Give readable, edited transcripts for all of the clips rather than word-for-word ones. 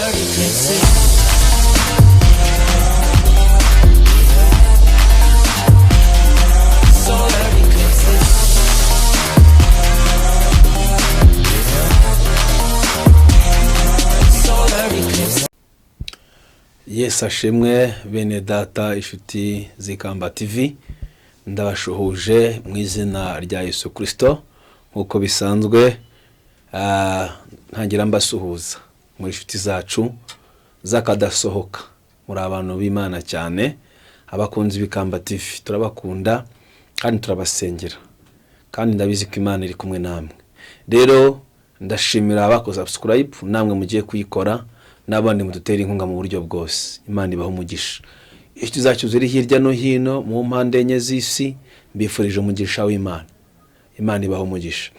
Solar eclipses. Solar eclipses. Solar eclipses. Yesu ashimwe, bene data, inshuti z'Ikamba TV. Ndabashuhuje mu izina rya Yesu Kirisito. Nk'uko bisanzwe, ntangira mbasuhuza muri inshuti zacu z'akadasohoka. Muri abantu b'Imana cyane, abakunzi b'Ikamba TV, turabakunda kandi turabasengera, kandi ndabizi ko Imana iri kumwe namwe. Rero ndashimira abakoze subscribe, namwe mugiye kuyikora, n'abandi mudutera inkunga mu buryo bwose. Imana ibaha umugisha. Inshuti zacu ziri hirya no hino mu mpande enye z'isi, mbifurije umugisha w'Imana. Imana ibaha umugisha.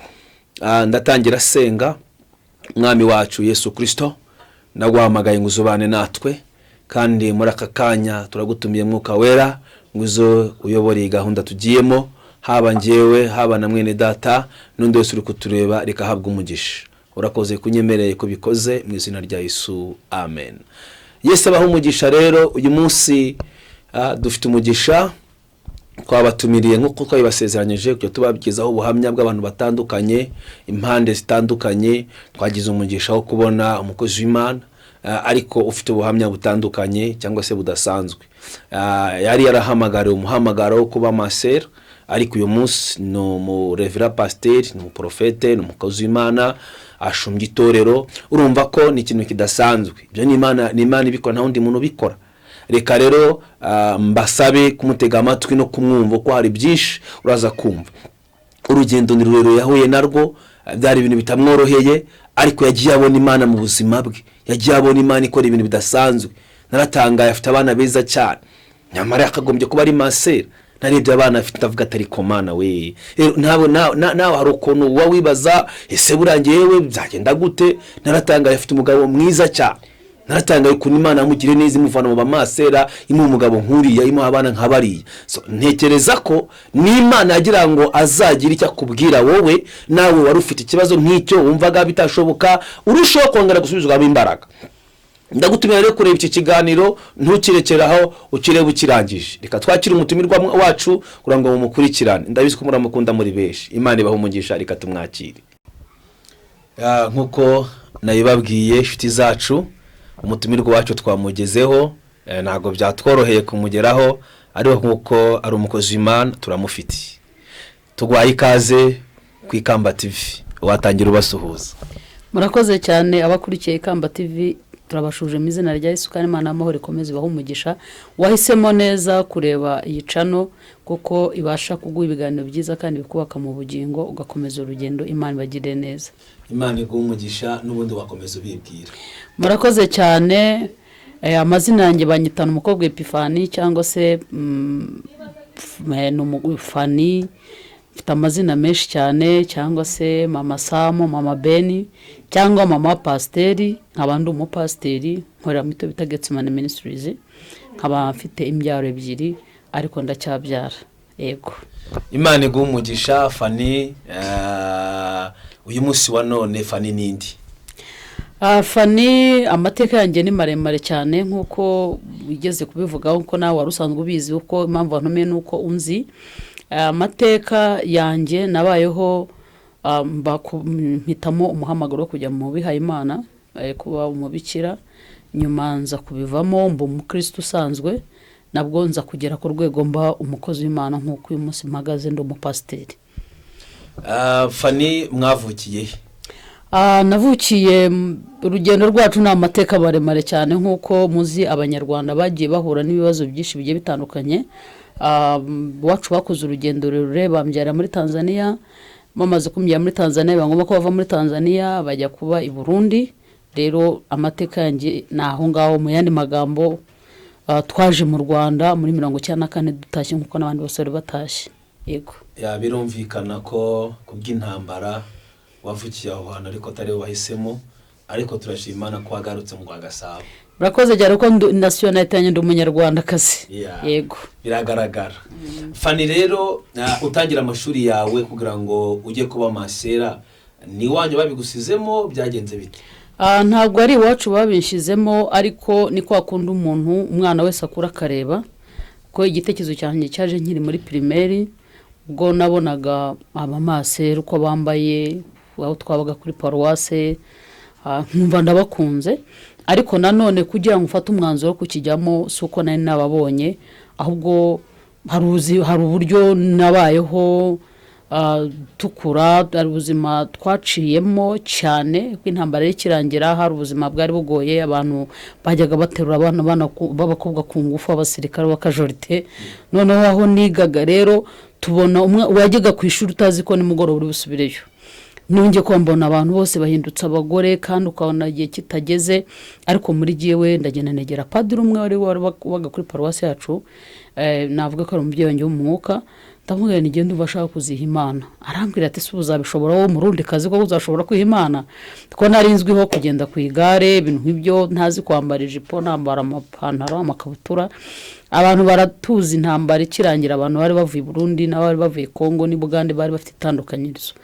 Ndatangira senga. Mwami wacu Yesu Kirisito, naguhamagaye ngo uzubane natwe, kandi muri aka kanya turagutumiye, Mwuka Wera, ngo uze uyobore iyi gahunda tugiyemo, haba njyewe, haba na mwene data n'undi wese uri kutureba. Reka ahabwe umugisha. Urakoze kunyemereye ko bikoze, mu izina rya Yesu, amen. Yesu abaha umugisha. Rero uyu munsi dufite umugisha, twabatumiriye nk'uko twabibasezeranyije kujya tubagezaho ubuhamya bw'abantu batandukanye, impande zitandukanye. Twagize umugisha wo kubona umukozi w'Imana, ariko ufite ubuhamya butandukanye cyangwa se budasanzwe. Yari yarahamagariwe umuhamagaro wo kuba masera, ariko uyu munsi ni umurevera pasiteri, ni umuporofete, ni umukozi w'Imana, ashumbya itorero. Urumva ko ni ikintu kidasanzwe. Ibyo ni Imana, ni Imana ibikora, nta wundi muntu ubikora. Reka rero mbasabe kumutega amatwi no kumwumva, kuko hari byinshi uraza kumva. Urugendo ni rurerure yahuye narwo, byari ibintu bitamworoheye, ariko yagiye abona Imana mu buzima bwe, yagiye abona Imana ikora ibintu bidasanzwe. Naratangaye, afite abana beza cyane, nyamara yakagombye kuba ari masera. Narebye abana afite, ndavuga atari komana we. Rero nawe hari ukuntu uba wibaza: ese burangiye we byagenda gute? Naratangaye, afite umugabo mwiza cyane. Naratangaye ukuntu Imana yamugiriye neza, imuvana mu bamasera, imuha umugabo nk'uriya, imuha abana nka bariya. So, ntekereza ko n'Imana yagira ngo azagire icyo akubwira wowe, nawe wari ufite ikibazo nk'icyo, wumvaga bitashoboka, urushaho kongera gusubizwamo imbaraga. Ndagutumira rero kureba iki kiganiro, ntukirekere aho, ukirebe ukirangije. Reka twakire umutumirwa wacu kugira ngo mumukurikirane. Ndabizi ko muramukunda muri benshi. Imana ibahe umugisha. Reka tumwakire. Nk'uko nabibabwiye, inshuti zacu, umutumirwa wacu twamugezeho. Ntabwo byatworoheye kumugeraho, ariko nk'uko ari umukozi w'Imana turamufite. Tuguhaye ikaze ku Ikamba TV. Watangira ubasuhuza. Murakoze cyane. Abakurikiye Ikamba TV, turabashuje mu izina rya Yesu, kandi Imana y'amahoro ikomeze ibahe umugisha. Wahisemo neza kureba iyi channel, kuko ibasha kuguha ibiganiro byiza kandi bikubaka mu bugingo, ugakomeza urugendo. Imana ibagirire neza. Imana iguha umugisha. N'ubundi wakomeza ubibwira. Murakoze cyane. Amazina yanjye banyitana umukobwa Epifani, cyangwa se ni umufani, mfite amazina menshi cyane, cyangwa se Mama Samu, Mama Beni, cyangwa Mama Pasiteri. Nkaba ndi umupasiteri, nkorera mu bita Getsemane Ministries, nkaba mfite imbyaro ebyiri, ariko ndacyabyara, yego. Imana iguha umugisha, Fani. Uyu munsi wa none Fani n'indi? Fani, amateka yanjye ni maremare cyane, nk'uko wigeze kubivugaho, kuko nawe wari usanzwe ubizi, kuko impamvu wantumiye ni uko unzi. Amateka yanjye, nabayeho, mpitamo umuhamagaro wo kujya mu bihayimana, kuba umubikira. Nyuma nza kubivamo, mba umukristo usanzwe, nabwo nza kugera ku rwego mba umukozi w'Imana, nk'uko uyu munsi mpagaze ndi umupasiteri. Fani, mwavukiye he? Navukiye urugendo rwacu ni amateka maremare cyane. Nk'uko muzi, Abanyarwanda bagiye bahura n'ibibazo byinshi bigiye bitandukanye. Iwacu bakoze urugendo rurerure, bambyara muri Tanzania. Bamaze kumbyara muri Tanzania, biba ngombwa ko bava muri Tanzania bajya kuba i Burundi. Rero amateka yanjye ni aho ngaho. Mu yandi magambo, twaje mu Rwanda muri 94, dutashye nk'uko n'abandi bose bari batashye, yego. Ya, birumvikana ko kubw'intambara wavukiye aho hantu, ariko atari wowe wahisemo, ariko turashima Imana ko wagarutse mu rwa Gasabo. Murakoze cyane, ko nationalité yanjye ndi Umunyarwandakazi. Yego. Biragaragara. Fani rero, utangira amashuri yawe kugira ngo ujye kuba masera, ni iwanyu babigusizemo? Byagenze bite? Ntabwo ari iwacu babinshyizemo, ariko ni kwa kundi umuntu, umwana wese akura akareba ko igitekerezo cyanjye cyaje nkiri muri primaire, ubwo nabonaga abamaseri uko bambaye aho twabaga kuri paruwase, nkumva ndabakunze. Ariko nanone kugira ngo ufate umwanzuro wo kukijyamo si uko nari nababonye, ahubwo hari uburyo nabayeho, tukura, hari ubuzima twaciyemo cyane ko intambara ikirangira hari ubuzima bwari bugoye. Abantu bajyaga baterura abana b'abakobwa ku ngufu, abasirikare b'akajorite. Noneho aho nigaga rero tubona umwe wajyaga ku ishuri utazi ko nimugoroba uri busubireyo. Nongeye kuba mbona abantu bose bahindutse abagore, kandi ukabona igihe kitageze. Ariko muri jyewe ndagenda negera padiri umwe wari wabaga kuri paruwasi yacu, navuga ko ari umubyeyi wanjye w'umwuka. Ndamubwira nti: "Ngende, umva ashaka kuziha Imana." Arambwira ati: "Ese ubu uzabishobora wowe Murundi kazi ko uzashobora kwiha Imana?" Ko nari nzwiho kugenda ku igare, ibintu nk'ibyo, ntazi kwambara ijipo, nambara amapantaro, amakabutura. Abantu baratuzi, intambara ikirangira abantu bari bavuye i Burundi n'abari bavuye Kongo n'i Bugande bari bafite itandukanyirizo.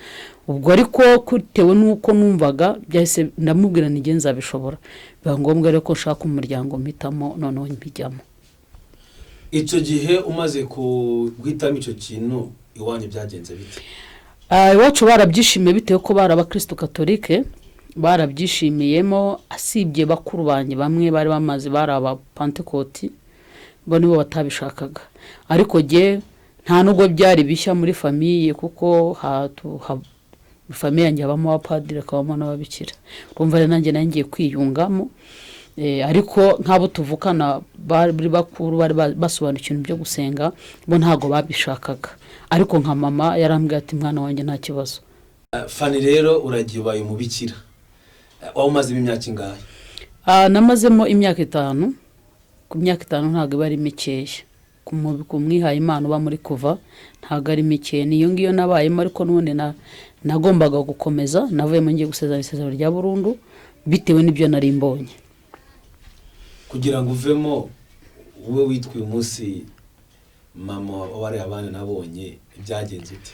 Ubwo ariko bitewe n'uko numvaga byahise, ndamubwira nti: "Nzabishobora." Biba ngombwa rero ko nshaka umuryango mpitamo, noneho mbijyamo. Icyo gihe umaze guhitamo icyo kintu, iwanyu byagenze bite? Iwacu barabyishimiye, bitewe ko bari abakirisitu katolike, barabyishimiyemo, asibye bakuru banjye bamwe bari bamaze bari abapantekoti, bo nibo batabishakaga. Ariko jye nta nubwo byari bishya muri famille, kuko famille yanjye habamo abapadiri, hakabamo n'ababikira. Urumva rero nanjye nari ngiye kwiyungamo. Ariko nk'abo tuvukana bari bakuru bari basobanukiwe ibintu byo gusenga, bo ntabwo babishakaga. Ariko nka mama yarambwiye ati: "Mwana wanjye, nta kibazo." Fani, rero uragiye ubaye umubikira. Waba umazemo imyaka ingahe? Namazemo imyaka 5. Ku myaka 5 ntabwo iba ari mikeya ku mwihaye Imana uba muri kuva, ntabwo ari mikeya. Niyo ngiyo nabayemo, ariko n'ubundi nagombaga gukomeza. Navuyemo ngiye gusezerana isezerano rya burundu bitewe n'ibyo nari mbonye. Kugira ngo uvemo ube witwa uyu munsi mama wariya abana nabonye, byagenze ute?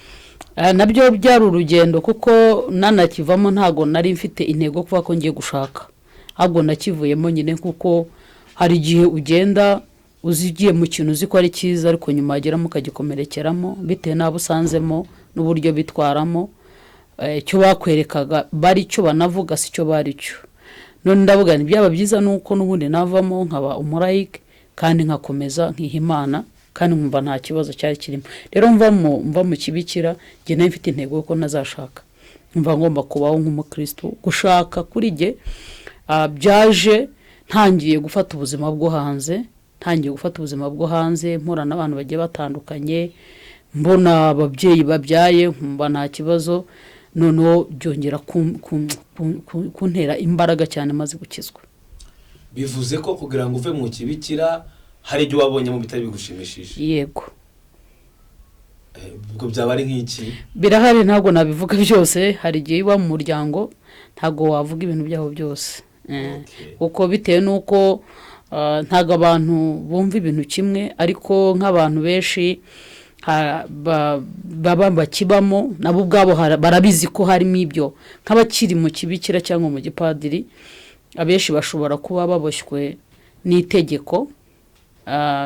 Nabyo byari urugendo, kuko nanakivamo ntabwo nari mfite intego yo kuvuga ko ngiye gushaka, ahubwo nakivuyemo nyine kuko hari igihe ugenda uzi ugiye mu kintu uzi ko ari cyiza, ariko nyuma wageramo ukagikomerekeramo bitewe n'abo usanzemo n'uburyo bitwaramo. Icyo bakwerekaga bari cyo banavuga si cyo bari cyo. None ndavuga nti byaba byiza nuko n'ubundi navamo nkaba umulayike kandi nkakomeza nkiha Imana, kandi nkumva nta kibazo cyari kirimo. Rero mva mu kibikira, njye nari mfite intego yuko ntazashaka, mva ngomba kubaho nk'umukristo. Gushaka kuri jye byaje ntangiye gufata ubuzima bwo hanze, ntangiye gufata ubuzima bwo hanze, mpura n'abantu bagiye batandukanye, mbona ababyeyi babyaye nkumva nta kibazo. Noneho byongera kuntera imbaraga cyane maze gukizwa. Bivuze ko kugira ngo uve mu kibikira hari ibyo wabonyemo bitari bigushimishije? Yego. Ubwo byaba ari nk'iki? Birahari, ntabwo nabivuga byose. Hari igihe uba mu muryango ntabwo wavuga ibintu byabo byose. Kuko bitewe n'uko ntabwo abantu bumva ibintu kimwe, ariko nk'abantu benshi baba bakibamo nabo ubwabo barabizi ko harimo ibyo. Nk'abakiri mu kibikira cyangwa mu gipadiri, abenshi bashobora kuba baboshywe n'itegeko,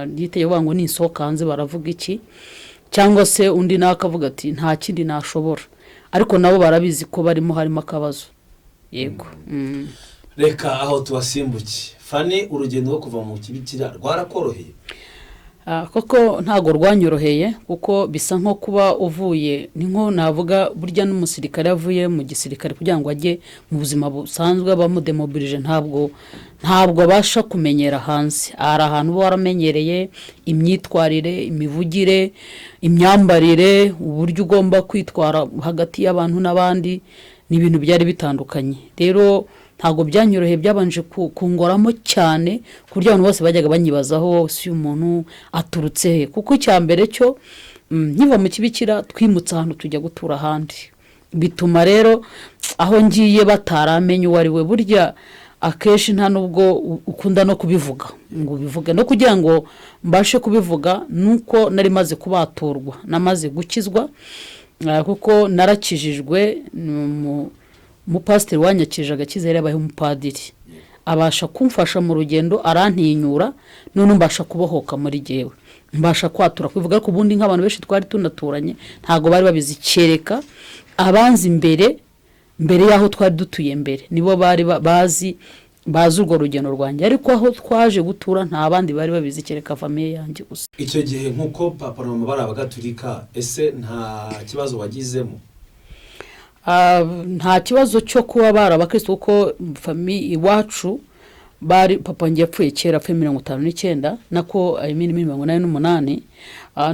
ry'itegeko bavuga ngo ninsohoka hanze baravuga iki, cyangwa se undi nawe akavuga ati nta kindi nashobora, ariko nabo barabizi ko barimo harimo akabazo. Yego. Reka aho tubasimbuke. Fani, urugendo rwo kuva mu kibikira rwarakoroheye? Koko ntabwo rwanyoroheye, kuko bisa nko kuba uvuye, ni nko navuga burya n'umusirikare avuye mu gisirikare kugira ngo ajye mu buzima busanzwe bamudemobilije, ntabwo abasha kumenyera hanze. Hari ahantu uba waramenyereye imyitwarire, imivugire, imyambarire, uburyo ugomba kwitwara hagati y'abantu n'abandi, ni ibintu byari bitandukanye. Rero ntabwo byanyoroheye, byabanje kungoramo cyane, ku buryo abantu bose bajyaga banyibazaho: si umuntu aturutse he? Kuko icya mbere cyo, nkiva mu kibikira twimutse ahantu tujya gutura ahandi, bituma rero aho ngiye bataramenya uwo ari we. Burya akenshi nta nubwo ukunda no kubivuga ngo ubivuge. No kugira ngo mbashe kubivuga nuko nari maze kubaturwa, namaze gukizwa, kuko narakijijwe. Umupasiteri wanyakirije agakiza yari yabaye umupadiri, abasha kumfasha mu rugendo, arantinyura, none mbasha kubohoka muri jyewe, mbasha kwatura kubivuga. Ariko ubundi nk'abantu benshi twari tunaturanye ntabwo bari babizi, kereka abanzi mbere mbere y'aho twari dutuye mbere, nibo bari bazi urwo rugendo rwanjye. Ariko aho twaje gutura nta bandi bari babizi kereka famille yanjye gusa. Icyo gihe, nk'uko papa na mama bari Abagatulika, ese nta kibazo wagizemo? Nta kibazo cyo kuba bari Abakristo, kuko famille iwacu bari, papa wanjye yapfuye kera, apfuye 59, nako I mean 88.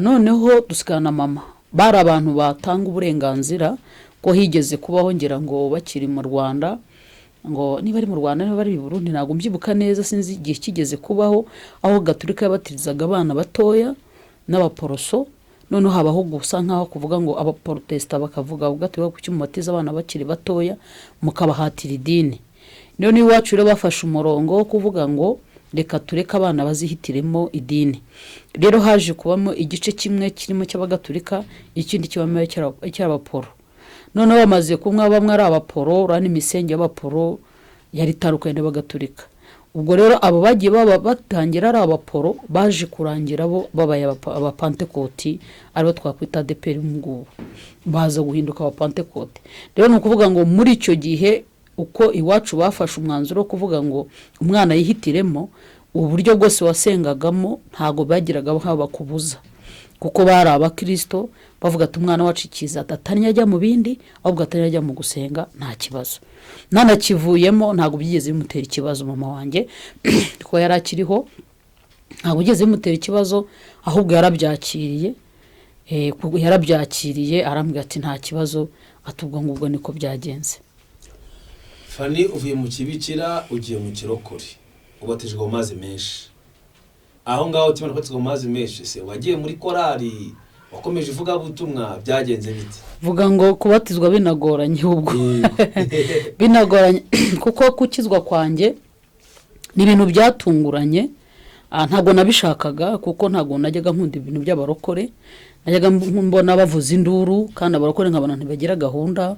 Noneho dusigana na mama. Bari abantu batanga uburenganzira, ko higeze kubaho, ngira ngo bakiri mu Rwanda, ngo niba ari mu Rwanda, niba ari i Burundi, ntabwo mbyibuka neza, sinzi igihe kigeze kubaho aho Gaturika yabatirizaga abana batoya n'Abaporoso. Noneho habaho gusa nkaho kuvuga ngo Abaporotesita bakavuga Gaturika, kuki mubatiza abana bakiri batoya mukabahatira idini? Niyo n'iwacu rero bafashe umurongo wo kuvuga ngo reka tureke abana bazihitiremo idini. Rero haje kubamo igice kimwe kirimo cy'Abagatulika, ikindi kibamo icy'Abaporo. Noneho bamaze kunywa, bamwe ari Abaporo, urabona imisenge y'Abaporo yari itandukanye n'Abagatulika. Ubwo rero abo bagiye baba batangira ari Abaporo, baje kurangira bo babaye Abapantekoti, aribo twakwita ADEPR ubu ngubu, baza guhinduka Abapantekoti. Rero ni ukuvuga ngo muri icyo gihe uko iwacu bafashe umwanzuro wo kuvuga ngo umwana yihitiremo uburyo bwose wasengagamo, ntabwo bagiraga aho bakubuza, kuko bari Abakirisito, bavuga ati umwana wacu ikiza adatanya ajya mu bindi, ahubwo atanya ajya mu gusenga, nta kibazo. Nanakivuyemo ntabwo byigeze bimutera ikibazo. Mama wanjye, kuko yari akiriho, ntabwo byigeze bimutera ikibazo, ahubwo yarabyakiriye. Kuko yarabyakiriye, arambwira ati nta kibazo, ati ubwo ngubwo niko byagenze. Fani, uvuye mu kibikira ugiye mu kirokore, ubatijwe mu mazi menshi. Aho ngaho ukimara kubatizwa mu mazi menshi, se wagiye muri korali, wakomeje ivugabutumwa, byagenze bite? Vuga ngo kubatizwa binagoranye, ubwo binagoranye, kuko gukizwa kwanjye ni ibintu byatunguranye. Ntabwo nabishakaga, kuko ntabwo najyaga nkunda ibintu by'abarokore. Najyaga mbona bavuza induru, kandi abarokore nkabona ntibagira gahunda,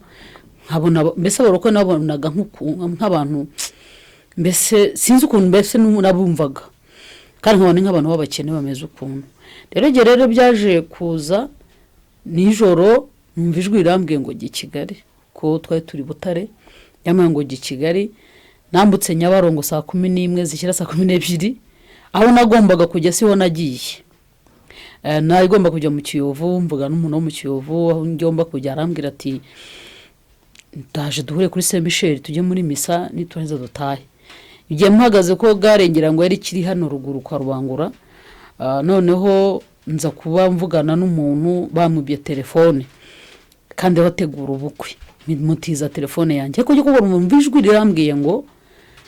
nkabona mbese abarokore nabonaga nk'abantu mbese sinzi ukuntu, mbese nabumvaga kandi nkabona ni nk'abantu b'abakene bameze ukuntu. Rero igihe rero byaje kuza nijoro, numva ijwi rirambwiye ngo jya i Kigali, ko twari turi Butare, yambwiye ngo jya i Kigali. Nambutse Nyabarongo saa 11 zishyira saa 12. Aho nagombaga kujya siho nagiye. Nagomba kujya mu Kiyovu, mvuga n'umuntu wo mu Kiyovu aho ngomba kujya, arambwira ati ndaje duhure kuri Saint Michel, tujye muri misa, niturangiza dutahe. Igihe mpagaze ko gare, ngira ngo yari ikiri hano ruguru kwa Rubangura. Noneho nza kuba mvugana n'umuntu bamwibye telefone kandi bategura ubukwe, mutiza telefone yanjye. Ariko njya kubona umva ijwi rirambwiye ngo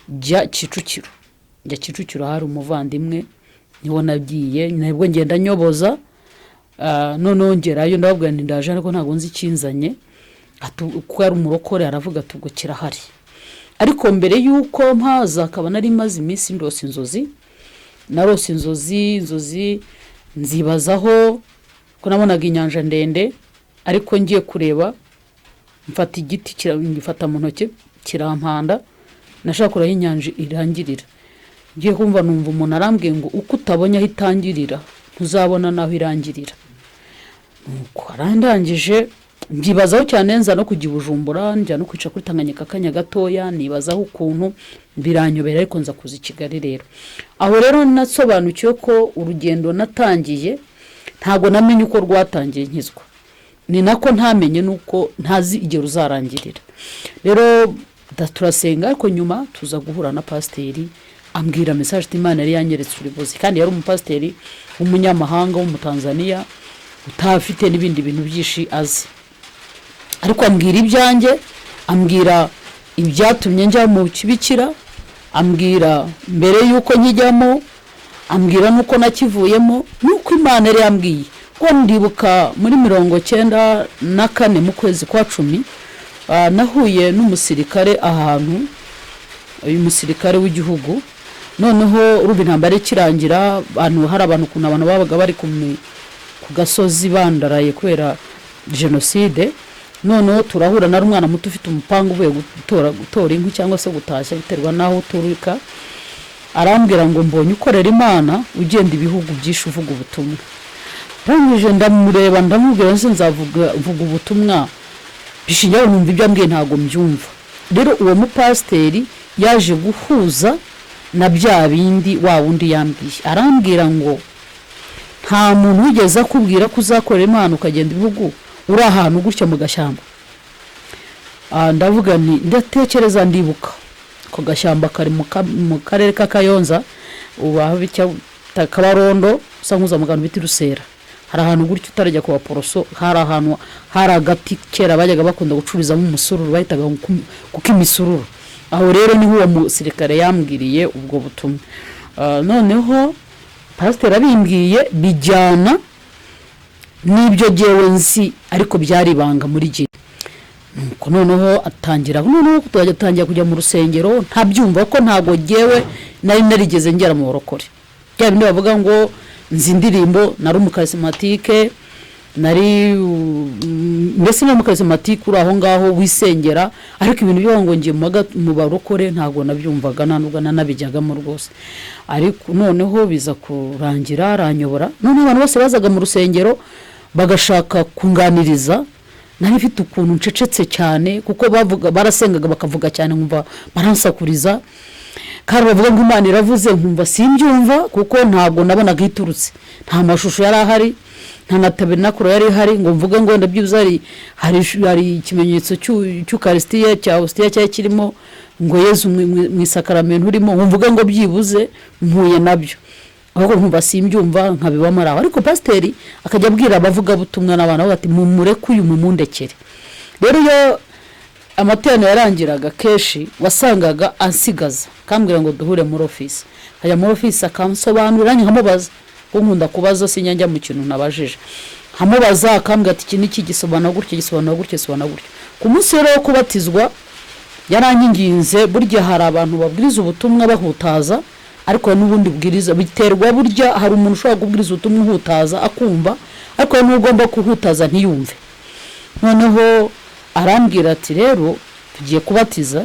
jya Kicukiro. Njya Kicukiro, hari umuvandimwe, niho nagiye, nabwo ngenda nyoboza. Noneho ngerayo ndababwira nti ndaje ariko ntabwo nzi ikinzanye. Ati kuko yari umurokore, aravuga ati ubwo kirahari. Ariko mbere y'uko mpaza, akaba nari maze iminsi ndose inzozi. Narose inzozi nzibazaho ko nabonaga inyanja ndende, ariko ngiye kureba mfata igiti, ngifata mu ntoki kirampanda. Nashaka kureba aho inyanja irangirira, ngiye kumva numva umuntu arambwiye ngo uko utabonye aho itangirira ntuzabona n'aho irangirira. Nuko arandangije mbyibazaho cyane, nza no kujya i Bujumbura, njya no kwica kuri Tanganyika akanya gatoya, nibazaho ukuntu biranyobera, ariko nza kuza i Kigali. Rero aho rero nasobanukiwe ko urugendo natangiye ntabwo namenye uko rwatangiye nkizwa, ni nako ntamenye nuko ntazi igihe ruzarangirira. Rero turasenga, ariko nyuma tuza guhura na pasiteri, ambwira message ati Imana yari yanyeretse uribuzi. Kandi yari umupasiteri w'umunyamahanga, w'Umutanzaniya, utafite n'ibindi bintu byinshi azi, ariko ambwira ibyanjye, ambwira ibyatumye njya mu kibikira, ambwira mbere y'uko nkijyamo, ambwira n'uko nakivuyemo, n'uko Imana yari yambwiye. Ko ndibuka muri 94 mu kwezi kwa 10, nahuye n'umusirikare ahantu, uyu musirikare w'igihugu. Noneho urumva intambara ikirangira, abantu hari abantu ukuntu abantu babaga bari ku gasozi bandaraye kubera jenoside. Noneho turahura, nari umwana muto ufite umupanga, uvuye gutora inkwi cyangwa se gutashya, biterwa n'aho uturuka. Arambwira ngo: "Mbonye ukorera Imana, ugenda ibihugu byinshi uvuga ubutumwa." Ndangije ndamureba, ndamubwira: "Nse nzavuga mvuga ubutumwa bishingiye?" Numva ibyo ambwiye ntabwo mbyumva. Rero uwo mupasiteri yaje guhuza na bya bindi wa wundi yambwiye, arambwira ngo: "Nta muntu wigeze akubwira ko uzakorera Imana ukagenda ibihugu uri ahantu gutya mu gashyamba?" Ndavuga nti ndatekereza, ndibuka ako gashyamba kari mu karere ka Kayonza, ubu aho bita Kabarondo, usa nk'uza mu kantu bita Rusera. Hari ahantu gutya utarajya ku Baporoso, hari ahantu hari agati kera bajyaga bakunda gucururizamo umusururu, bahitaga kuko imisururu. Aho rero niho uwo musirikare yambwiriye ubwo butumwa. Noneho pasiteri abimbwiye bijyana n'ibyo jyewe nzi, ariko byari ibanga muri jye. Nuko noneho atangira, noneho atangira kujya mu rusengero ntabyumva, ko ntabwo jyewe nari narigeze ngera mu barokore, bya bindi bavuga ngo nzi indirimbo. Nari umucharismatique, nari mbese ni umucharismatique uri aho ngaho wisengera, ariko ibintu byo ngo ngiye mu barokore ntabwo nabyumvaga, nta nubwo nanabijyagamo rwose. Ariko noneho biza kurangira aranyobora. Noneho abantu bose bazaga mu rusengero bagashaka kunganiriza, nari mfite ukuntu ncecetse cyane, kuko bavuga, barasengaga bakavuga cyane, nkumva baransakuriza, kandi bavuga ngo Imana iravuze, nkumva simbyumva, kuko ntabwo nabonaga iturutse. Nta mashusho yari ahari, nta na tabernacle yari ihari ngo mvuge ngo ndabyibuze hari ikimenyetso cy'ukarisitiya, cya ositiya, cyari kirimo ngo Yezu mu isakaramentu urimo, ngo mvuge ngo byibuze mpuye nabyo, ahubwo nkumva simbyumva, nkabibamo ari aho. Ariko pasiteri akajya abwira abavugabutumwa n'abantu avuga ati: "Mumureke uyu, mumundekere." Rero iyo amateraniro yarangiraga, kenshi wasangaga ansigaza, akambwira ngo duhure muri ofisi. Nkajya muri ofisi akansobanurira, nkamubaza, kuko nkunda kubaza, sinjya njya mu kintu ntabajije. Nkamubaza, akambwira ati: "Iki n'iki gisobanura gutya, gisobanura gutya, gisobanura gutya." Ku munsi rero wo kubatizwa yaranyinginze. Burya hari abantu babwiriza ubutumwa bahutaza, ariko hari n'ubundi bwiriza, biterwa. Burya hari umuntu ushobora kubwiriza ubutumwa uhutaza akumva, ariko hari n'ugomba kuhutaza ntiyumve. Noneho arambwira ati: "Rero tugiye kubatiza,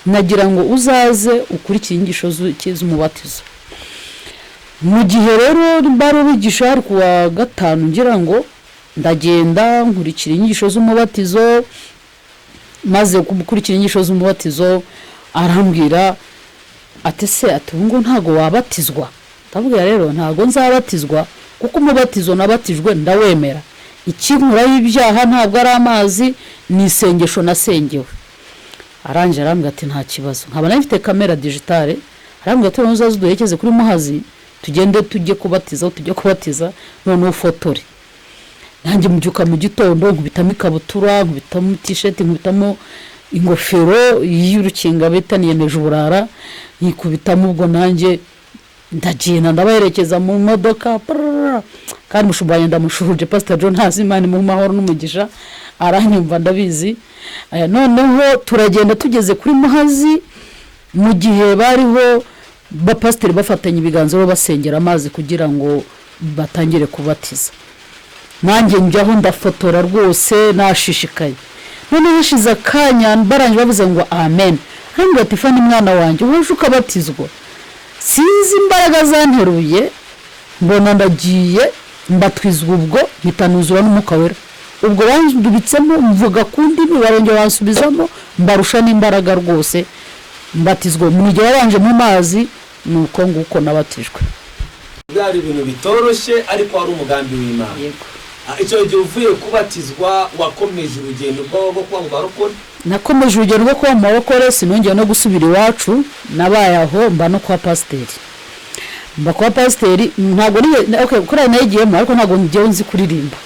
nagira ngo uzaze ukurikire inyigisho z'umubatizo." Mu gihe rero bari bigisha, hari ku wa gatanu ngira ngo, ndagenda nkurikira inyigisho z'umubatizo. Maze gukurikira inyigisho z'umubatizo, arambwira ati: "Se," ati, "ubu ngubu ntabwo wabatizwa?" Ndabwira: "Rero ntabwo nzabatizwa, kuko umubatizo nabatijwe ndawemera. Ikinkuraho ibyaha ntabwo ari amazi, ni isengesho nasengewe." Arangije arambwira ati: "Nta kibazo." Nkaba nari mfite caméra digitale. Arambwira ati: "Noneho uzaze uduherekeze kuri Muhazi, tugende tujye kubatiza, tujye kubatiza, noneho ufotore." Nanjye mbyuka mu gitondo, nkubitamo ikabutura, nkubitamo tisheti, nkubitamo ingofero y'urukinga bita niyemeje uburara, nkikubitamo. Ubwo nanjye ndagenda, ndabaherekeza mu modoka pararara. Kandi umushumba wanjye ndamushuhuje, Pastor John Ntazimana, mu mahoro n'umugisha, aranyumva ndabizi. Noneho turagenda, tugeze kuri Muhazi, mu gihe bariho bapasiteri bafatanya ibiganza bo basengera amazi kugira ngo batangire kubatiza, nanjye njyaho ndafotora rwose nashishikaye. Noneho hashize akanya, barangije bavuze ngo "amen", arambwira ati: "Fani, mwana wanjye, uje ukabatizwa." Sinzi imbaraga zanteruye, mbona ndagiye, mbatwizwa, ubwo mpita nuzura n'Umwuka Wera. Ubwo bandubitsemo, mvuga ku ndimi, barongera bansubizamo, mbarusha n'imbaraga rwose, mbatizwa mu gihe wabanje mu mazi. Ni uko nguko nabatijwe. Byari ibintu bitoroshye, ariko wari umugambi w'Imana. Yego. Icyo gihe uvuye kubatizwa, wakomeje urugendo rwo kuba mu barokore? Nakomeje urugendo rwo kuba mu barokore, sinongeye no gusubira iwacu. Nabaye aho, mba no kwa pasiteri, mba kwa pasiteri. Ntabwo okay, korali nayigiyemo, ariko ntabwo njyewe nzi kuririmba,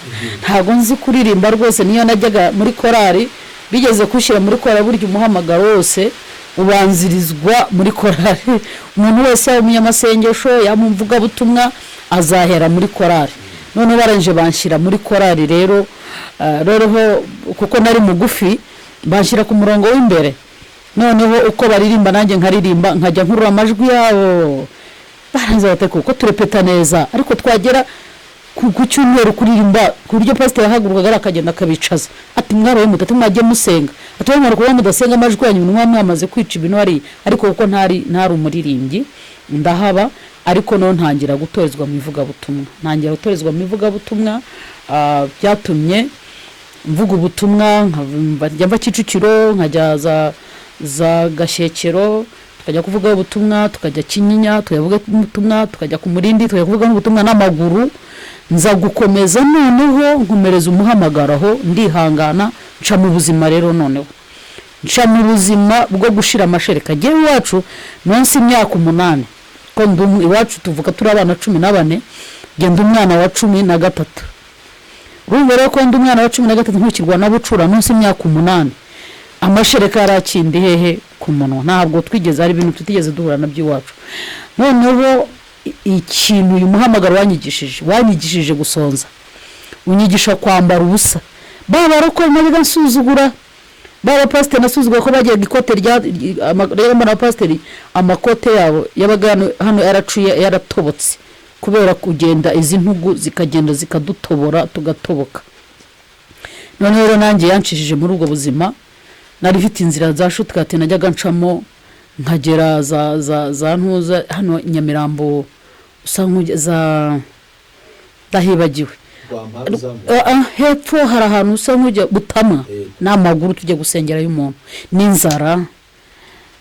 ntabwo nzi kuririmba rwose. Niyo najyaga muri korali, bigeze kushyira muri korali. Burya umuhamagaro wose ubanzirizwa muri korali. Umuntu wese, yaba umunyamasengesho, yaba umuvugabutumwa, azahera muri korali. Noneho barangije banshyira muri korali rero, noneho kuko nari mugufi, banshyira ku murongo w'imbere. Noneho uko baririmba nanjye nkaririmba, nkajya nkurura amajwi yabo. Barangiza bateka kuko turepeta neza, ariko twagera Ku cyumweru kuririmba, ku buryo pasiteri yahagurukaga akagenda akabicaza, ati: "Mwabaye mutatu, mwagiye musenga." Ati: "Mwamara kuba mudasenga, amajwi yanyu muba mwamaze kwica ibintu hariya." Ariko kuko ntari umuririmbyi, ndahaba. Ariko noneho ntangira gutorezwa mu ivugabutumwa, ntangira gutorezwa mu ivugabutumwa. Byatumye mvuga ubutumwa, nkajya mva Kicukiro, nkajya za Gashyekero, tukajya kuvuga ubutumwa, tukajya Kinyinya tukajya kuvuga ubutumwa, tukajya ku Murindi tukajya kuvuga ubutumwa n'amaguru. Nza gukomeza, noneho nkomereza umuhamagaro aho, ndihangana, nca mu buzima. Rero noneho nca mu buzima bwo gushira amashereka. Njyewe iwacu munsi imyaka 8, ko iwacu tuvuga turi abana 14, ngenda umwana wa 13. Urumva rero ko ndi umwana wa 13, nkurikirwa na bucura munsi imyaka 8, amashereka yarakindi hehe ku munwa. Ntabwo twigeze, hari ibintu tutigeze duhura nabyo iwacu. Noneho ikintu uyu muhamagaro wanyigishije gusonza, unyigisha kwambara ubusa. Ba barokore najyaga nsuzugura, ba bapasiteri nasuzugura, ko bagiraga ikote rya rero mbona abapasiteri amakote yabo yabaga hano yaracuye, yaratobotse kubera kugenda, izi ntugu zikagenda zikadutobora, tugatoboka. Noneho rero nanjye yancishije muri ubwo buzima. Nari mfite inzira za shortcut najyaga ncamo, nkagera za ntuza hano Nyamirambo, usa za ndahibagiwe. Hepfo hari ahantu usa nk'ujya Butamwa n'amaguru, tujya gusengerayo umuntu n'inzara.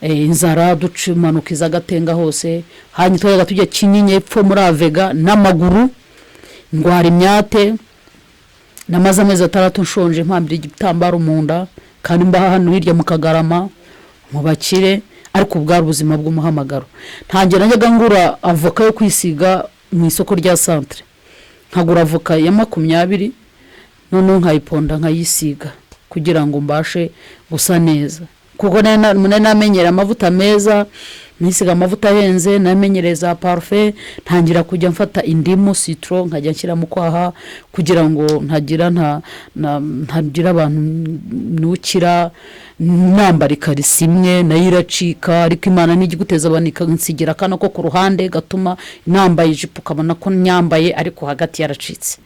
Inzara duca impanuka iz'Agatenga hose. Hanyuma twajyaga tujya Kinyinya hepfo muri Avega n'amaguru, ndwara imyate. Namaze amezi 6 nshonje, mpambira igitambaro mu nda, kandi mbaha hano hirya mu Kagarama mu bakire. Ariko bwari ubuzima bw'umuhamagaro. Ntangira najyaga ngura avoka yo kwisiga mu isoko rya santere, nkagura avoka ya 20, noneho nkayiponda, nkayisiga kugira ngo mbashe gusa neza, kuko nari namenyera amavuta meza, nisiga amavuta ahenze, namenyereye za parufe. Ntangira kujya mfata indimu, citron, nkajya nshyira mu kwaha kugira ngo ntagira ntagira abantu nukira. Nambara ikariso imwe, nayo iracika, ariko Imana ntijya iguteza abantu, ikansigira akana ko ku ruhande gatuma nambaye ijipo ukabona ko nyambaye, ariko hagati yaracitse.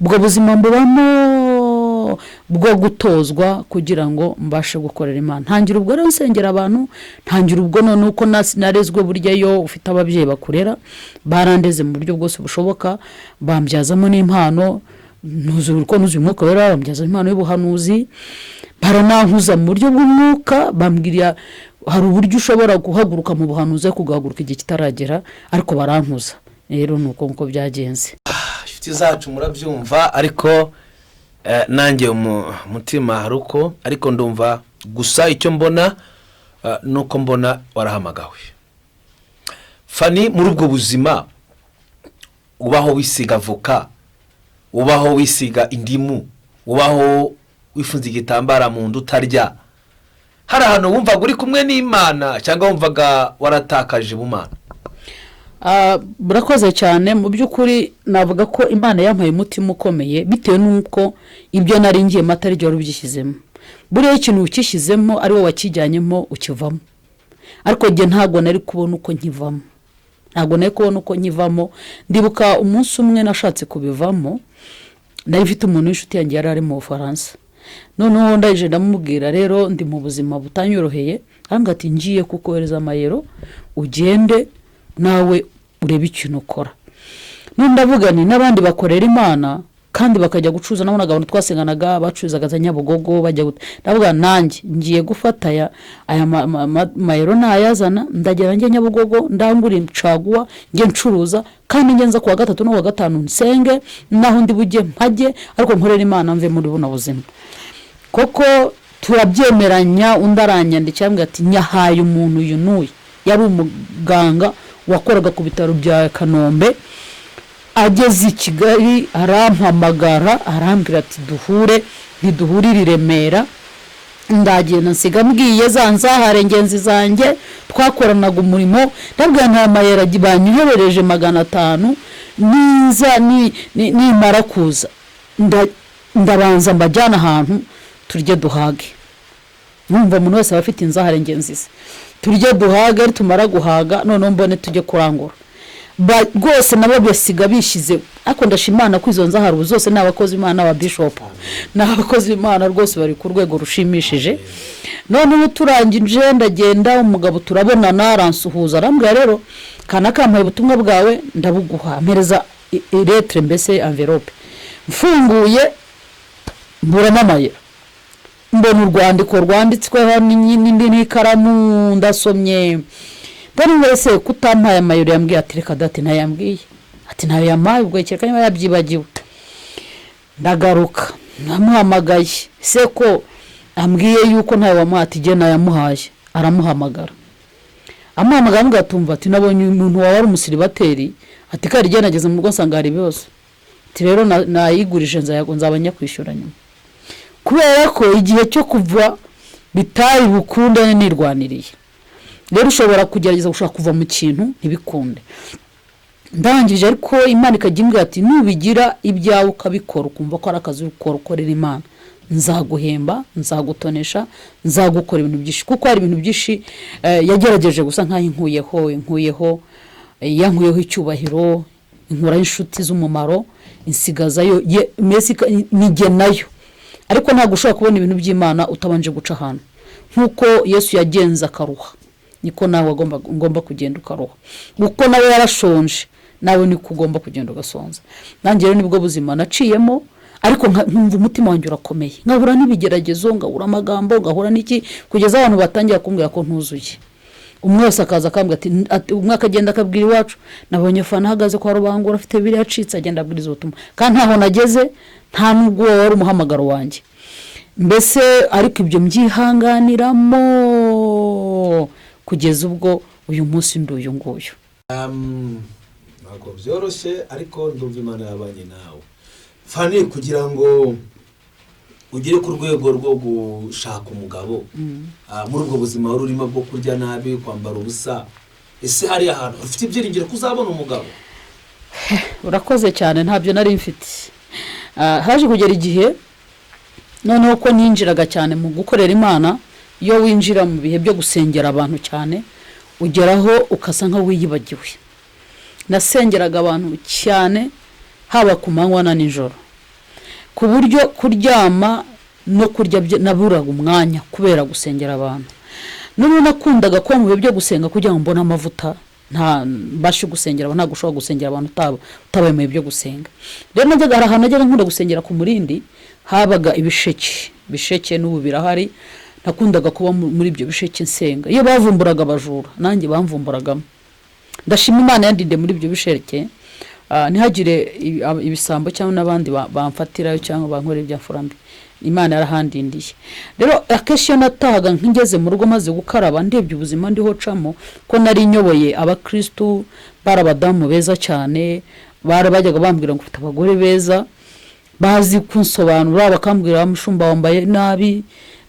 Ubwo buzima mbubamo bwo gutozwa kugira ngo mbashe gukorera Imana. Ntangira ubwo rero nsengera abantu, ntangira ubwo none uko narezwe. Burya iyo ufite ababyeyi bakurera, barandeze mu buryo bwose bushoboka, bambyazamo n'impano, nuzuye uko nuzuye Umwuka Wera, bambyazamo impano y'ubuhanuzi, baranankuza mu buryo bw'umwuka, bambwira hari uburyo ushobora guhaguruka mu buhanuzi ariko ugahaguruka igihe kitaragera, ariko barankuza. Rero ni uko nguko byagenze. Inshuti zacu, murabyumva, ariko nanjye mu mutima hari uko, ariko ndumva gusa icyo mbona ni uko mbona warahamagawe. Fani, muri ubwo buzima ubaho wisiga avoka, ubaho wisiga indimu, ubaho wifunze igitambara mu nda, utarya, hari ahantu wumvaga uri kumwe n'Imana cyangwa wumvaga waratakaje ubumana? Murakoze cyane. Mu by'ukuri navuga ko Imana yampaye umutima ukomeye, bitewe n'uko ibyo nari ngiyemo atari byo wari ubyishyizemo. Buriya ikintu ukishyizemo, ari wowe wakijyanyemo, ukivamo. Ariko njye ntabwo nari kubona uko nkivamo, ntabwo nari kubona uko nkivamo. Ndibuka umunsi umwe nashatse kubivamo. Nari mfite umuntu w'inshuti yanjye yari ari mu Bufaransa. Noneho ndangije ndamubwira: "Rero ndi mu buzima butanyoroheye." Arambwira ati: "Ngiye kukohereza amayero, ugende nawe urebe ikintu ukora." None ndavuga ni n'abandi bakorera Imana kandi bakajya gucuruza. Nabonaga abantu twasenganaga bacuruzaga za Nyabugogo bajya ndavuga nanjye ngiye gufata aya mayero, nayazana ndagera njye Nyabugogo, ndangure caguwa, njye ncuruza, kandi njye nza kuwa gatatu no kuwa gatanu nsenge, naho ndi bujye mpajye, ariko nkorera Imana, mve muri buno buzima. Koko turabyemeranya. Undi aranyandikira, ambwira ati: "Nyahaye umuntu uyu n'uyu." Yari umuganga wakoraga ku bitaro bya Kanombe. Ageze i Kigali arampamagara, arambwira ati: "Duhure, ntiduhurire i Remera." Ndagenda, nsiga mbwiye za nzahare ngenzi zanjye twakoranaga umurimo, ndabwira: "Nta mayero banyoherereje 500, niza nimara kuza ndabanza mbajyana ahantu turye duhage." Numva umuntu wese aba afite inzahare ngenzi ze. "Turye duhage, tumara guhaga noneho mbone tujye kurangura." Rwose nabo basiga bishyize, ariko ndashima Imana ko izo nzahara ubu zose ni abakozi b'Imana, n'ababishopu ni abakozi b'Imana rwose, bari ku rwego rushimishije. Noneho turangije ndagenda, umugabo turabonana, aransuhuza, arambwira: "Rero kana kampaye ubutumwa bwawe, ndabuguha." Mpereza lettre, mbese enveloppe. Mfunguye mburamo amayero, mbona urwandiko rwanditsweho n'indi n'ikaramu. Ndasomye, mbona wese kutampaye amayero. Yambwiye ati: "Reka dati, ntayambwiye." Ati: "Ntayo yampaye." Ubwo kereka niba yabyibagiwe. Ndagaruka namuhamagaye: "Se ko ambwiye yuko ntayo wamuhaye?" Ati: "Jye nayamuhaye." Aramuhamagara, amuhamagara amubwira ati: "Umva," ati, "nabonye umuntu wawe ari umusiribateri," ati, "kandi igihe nageze mu rugo nsanga hari ibibazo," ati, "rero nayigurije, nzaba nyakwishyura nyuma," kubera ko igihe cyo kuva bitari bukunde nirwaniriye. Rero ushobora kugerageza gushaka kuva mu kintu ntibikunde. Ndangije, ariko Imana ikajya imbwira ati: "Nubigira ibyawe ukabikora, ukumva ko ari akazi ukora, ukorera Imana, nzaguhemba, nzagutonesha, nzagukora ibintu byinshi." Kuko hari ibintu byinshi yagerageje gusa nkaho inkuyeho, yankuyeho icyubahiro, inkuraho inshuti z'umumaro, insigazayo mbese nijye nayo. Ariko ntabwo ushobora kubona ibintu by'Imana utabanje guca ahantu. Nk'uko Yesu yagenze akaruha, niko nawe ugomba kugenda ukaruha. Kuko nawe yarashonje, nawe niko ugomba kugenda ugasonza. Nanjye rero nibwo buzima naciyemo, ariko nkumva umutima wanjye urakomeye, nkahura n'ibigeragezo, ngahura amagambo, ngahura n'iki, kugeza abantu batangira kumbwira ko ntuzuye. Umwe wese akaza akambwira ati, umwe akagenda akabwira iwacu: "Nabonye Fana ahagaze kwa Rubangura afite biriya acitse, agenda abwiriza ubutumwa." Kandi ntaho nageze, nta n'ubwo uwo wari umuhamagaro wanjye mbese. Ariko ibyo mbyihanganiramo kugeza ubwo uyu munsi ndi uyu nguyu. Ntabwo byoroshye, ariko ndumva Imana yabanye nawe, Fani, kugira ngo ugere ku rwego rwo gushaka umugabo. Muri ubwo buzima wari urimo bwo kurya nabi, kwambara ubusa, ese hari ahantu ufite ibyiringiro ko uzabona umugabo? Urakoze cyane. Ntabyo nari mfite. Haje kugera igihe noneho ko ninjiraga cyane mu gukorera Imana. Iyo winjira mu bihe byo gusengera abantu cyane, ugeraho ukasa nkaho wiyibagiwe. Nasengeraga abantu cyane, haba ku manywa na nijoro, ku buryo kuryama no kurya naburaga umwanya kubera gusengera abantu. Noneho nakundaga kuba mu bihe byo gusenga kugira ngo mbone amavuta, nta mbashe gusengera abantu. Ntabwo ushobora gusengera abantu utabaye mu bihe byo gusenga. Rero najyaga, hari ahantu najyaga nkunda gusengera ku Murindi, habaga ibisheke. Ibisheke n'ubu birahari. Nakundaga kuba muri ibyo bisheke nsenga. Iyo bavumburaga abajura, nanjye bamvumburagamo. Ndashima Imana yandinde muri ibyo bisheke, ntihagire ibisambo cyangwa n'abandi bamfatirayo cyangwa bankorera ibyamfura mbi. Imana yarahandindiye. Rero akenshi iyo natahaga, nk'ingeze mu rugo maze gukaraba, ndebye ubuzima ndiho camo, ko nari nyoboye abakirisitu, bari abadamu beza cyane, bari bajyaga bambwira ngo ufite abagore beza bazi kunsobanura, bakambwira: "Mushumba, wambaye nabi."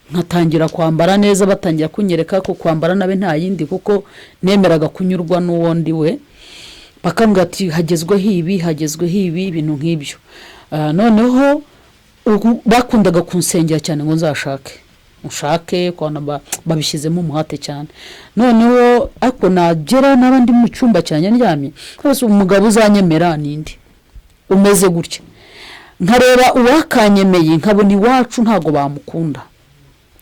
Nkatangira kwambara neza, batangira kunyereka ko kwambara nabi nta yindi, kuko nemeraga kunyurwa n'uwo ndi we. Bakambwira ati: "Hagezweho ibi, hagezweho ibi," ibintu nk'ibyo. Noneho ubu bakundaga kunsengera cyane ngo nzashake, ushake, ukabona babishyizemo umuhate cyane. Noneho ariko nagera, naba ndi mu cyumba cyanjye ndyamye, rwose umugabo uzanyemera ninde umeze gutya? Nkareba uwakanyemeye, nkabona iwacu ntabwo bamukunda.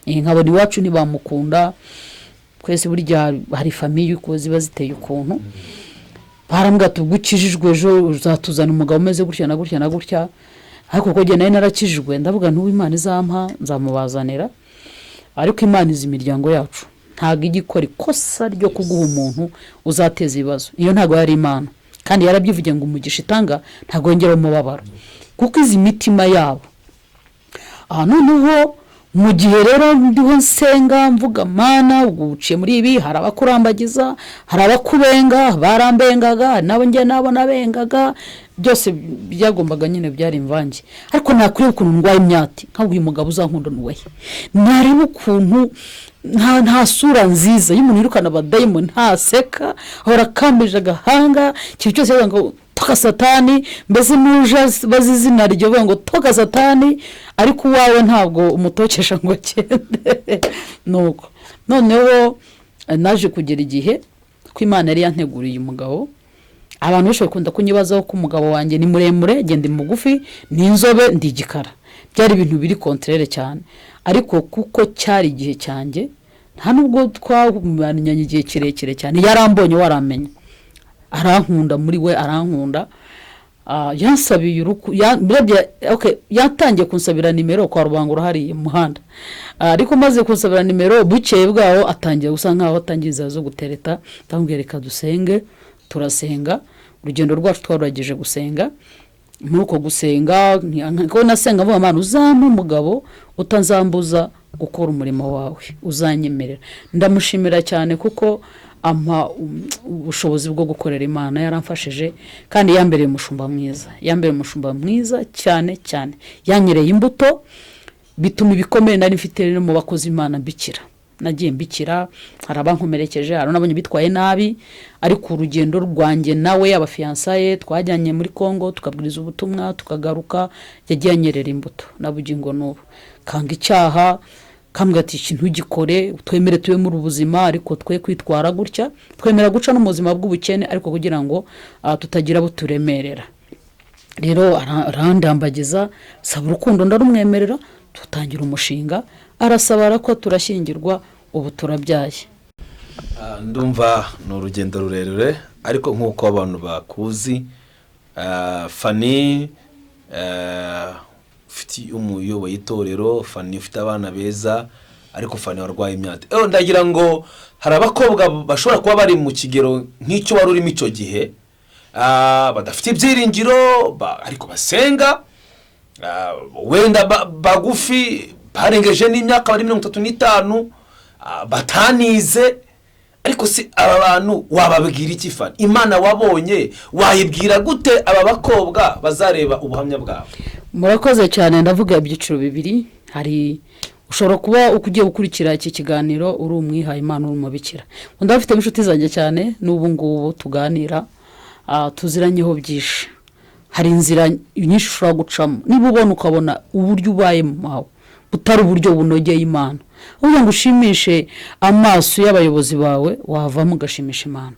Nkabona iwacu ntibamukunda. Twese burya hari famille uko ziba ziteye ukuntu. Barambwira ati: "Ubwo ukijijwe, ejo uzatuzana umugabo umeze gutya na gutya na gutya." Ariko kuko njye nari narakijijwe, ndavuga ntuwo Imana izampa nzamubazanira. Ariko Imana izi imiryango yacu, ntabwo ijya ikora ikosa ryo kuguha umuntu uzateza ibibazo. Iyo ntabwo yari Imana, kandi yarabyivugiye ngo umugisha itanga ntabwo yongera umubabaro, kuko izi mitima yabo. Aha noneho mu gihe rero ndiho nsenga, mvuga: "Mana, ubwo uciye muri ibi, hari abakurambagiza, hari abakubenga." Barambengaga, hari n'abo njye nabo nabengaga, byose byagombaga nyine, byari imvange. Ariko nakureba ukuntu ndwaye imyati, nkavuga: "Uyu mugabo uzankunda ni uwahe?" Nareba ukuntu nta sura nziza y'umuntu wirukana abadayimoni, ntaseka, ahora akambije agahanga, ikintu cyose yavuga ngo "Toka Satani." Mbese nuje bazi izina ryo bavuga ngo "Toka Satani," ariko uwawe ntabwo umutokesha ngo agende. Nuko noneho naje kugera igihe ko Imana yari yanteguriye umugabo. Abantu benshi bakunda kunyibazaho ko umugabo wanjye ni muremure, genda mugufi, ni inzobe, ndi igikara. Byari ibintu biri contraire cyane, ariko kuko cyari igihe cyanjye, nta nubwo twamenyanye igihe kirekire cyane, yarambonye waramenya, arankunda, muri we arankunda. Yansabiye uruku okay, yatangiye kunsabira nimero kwa Rubangura hariya mu muhanda. Ariko maze kunsabira nimero, bukeye bwaho atangiye gusa nkaho atangiye inzira zo gutereta. Ndamubwira, "Reka dusenge." Turasenga. Urugendo rwacu twaruragije gusenga. Muri uko gusenga ko nasenga mvuga, "Mana, uzampe umugabo utazambuza gukora umurimo wawe, uzanyemerera." Ndamushimira cyane kuko ampa ubushobozi bwo gukorera Imana. Yaramfashije kandi yambereye umushumba mwiza, yambereye umushumba mwiza cyane cyane. Yanyereye imbuto, bituma ibikomere nari mfite no mu bakozi Imana mbikira. Nagiye mbikira, hari abankomerekeje, hari n'abonye bitwaye nabi, ariko urugendo rwanjye nawe, yaba fiançailles, twajyanye muri Congo tukabwiriza ubutumwa, tukagaruka, yagiye anyerera imbuto na bugingo n'ubu. Kanga icyaha, kambwira ati, "Iki ntugikore, twemere tube muri ubuzima, ariko twe kwitwara gutya, twemera guca no mu buzima bw'ubukene, ariko kugira ngo tutagira abo turemerera." Rero arandambagiza, saba urukundo, ndarumwemerera, dutangira umushinga, arasaba, arakwa, turashyingirwa, ubu turabyaye. Ndumva ni urugendo rurerure, ariko nk'uko abantu bakuzi, Fanny ufite umuyoboye itorero, Fanny ufite abana beza, ariko Fanny warwaye imyate. Ndagira ngo hari abakobwa bashobora kuba bari mu kigero nk'icyo wari urimo icyo gihe, badafite ibyiringiro, ariko basenga, wenda bagufi, barengeje n'imyaka, bari 35, batanize. Ariko si aba bantu wababwira iki, Fanny? Imana wabonye wayibwira gute aba bakobwa bazareba ubuhamya bwawe? Murakoze cyane. Ndavuga ibyiciro bibiri. Hari ushobora kuba uko ugiye gukurikira iki kiganiro uri umwihaye Imana, uri umubikira. Undi afite inshuti zanjye cyane n'ubu ngubu tuganira, tuziranyeho byinshi. Hari inzira nyinshi ushobora gucamo. Niba ubona ukabona uburyo ubayemo wawe butari uburyo bunogeye Imana, kugira ngo ushimishe amaso y'abayobozi bawe, wavamo ugashimisha Imana.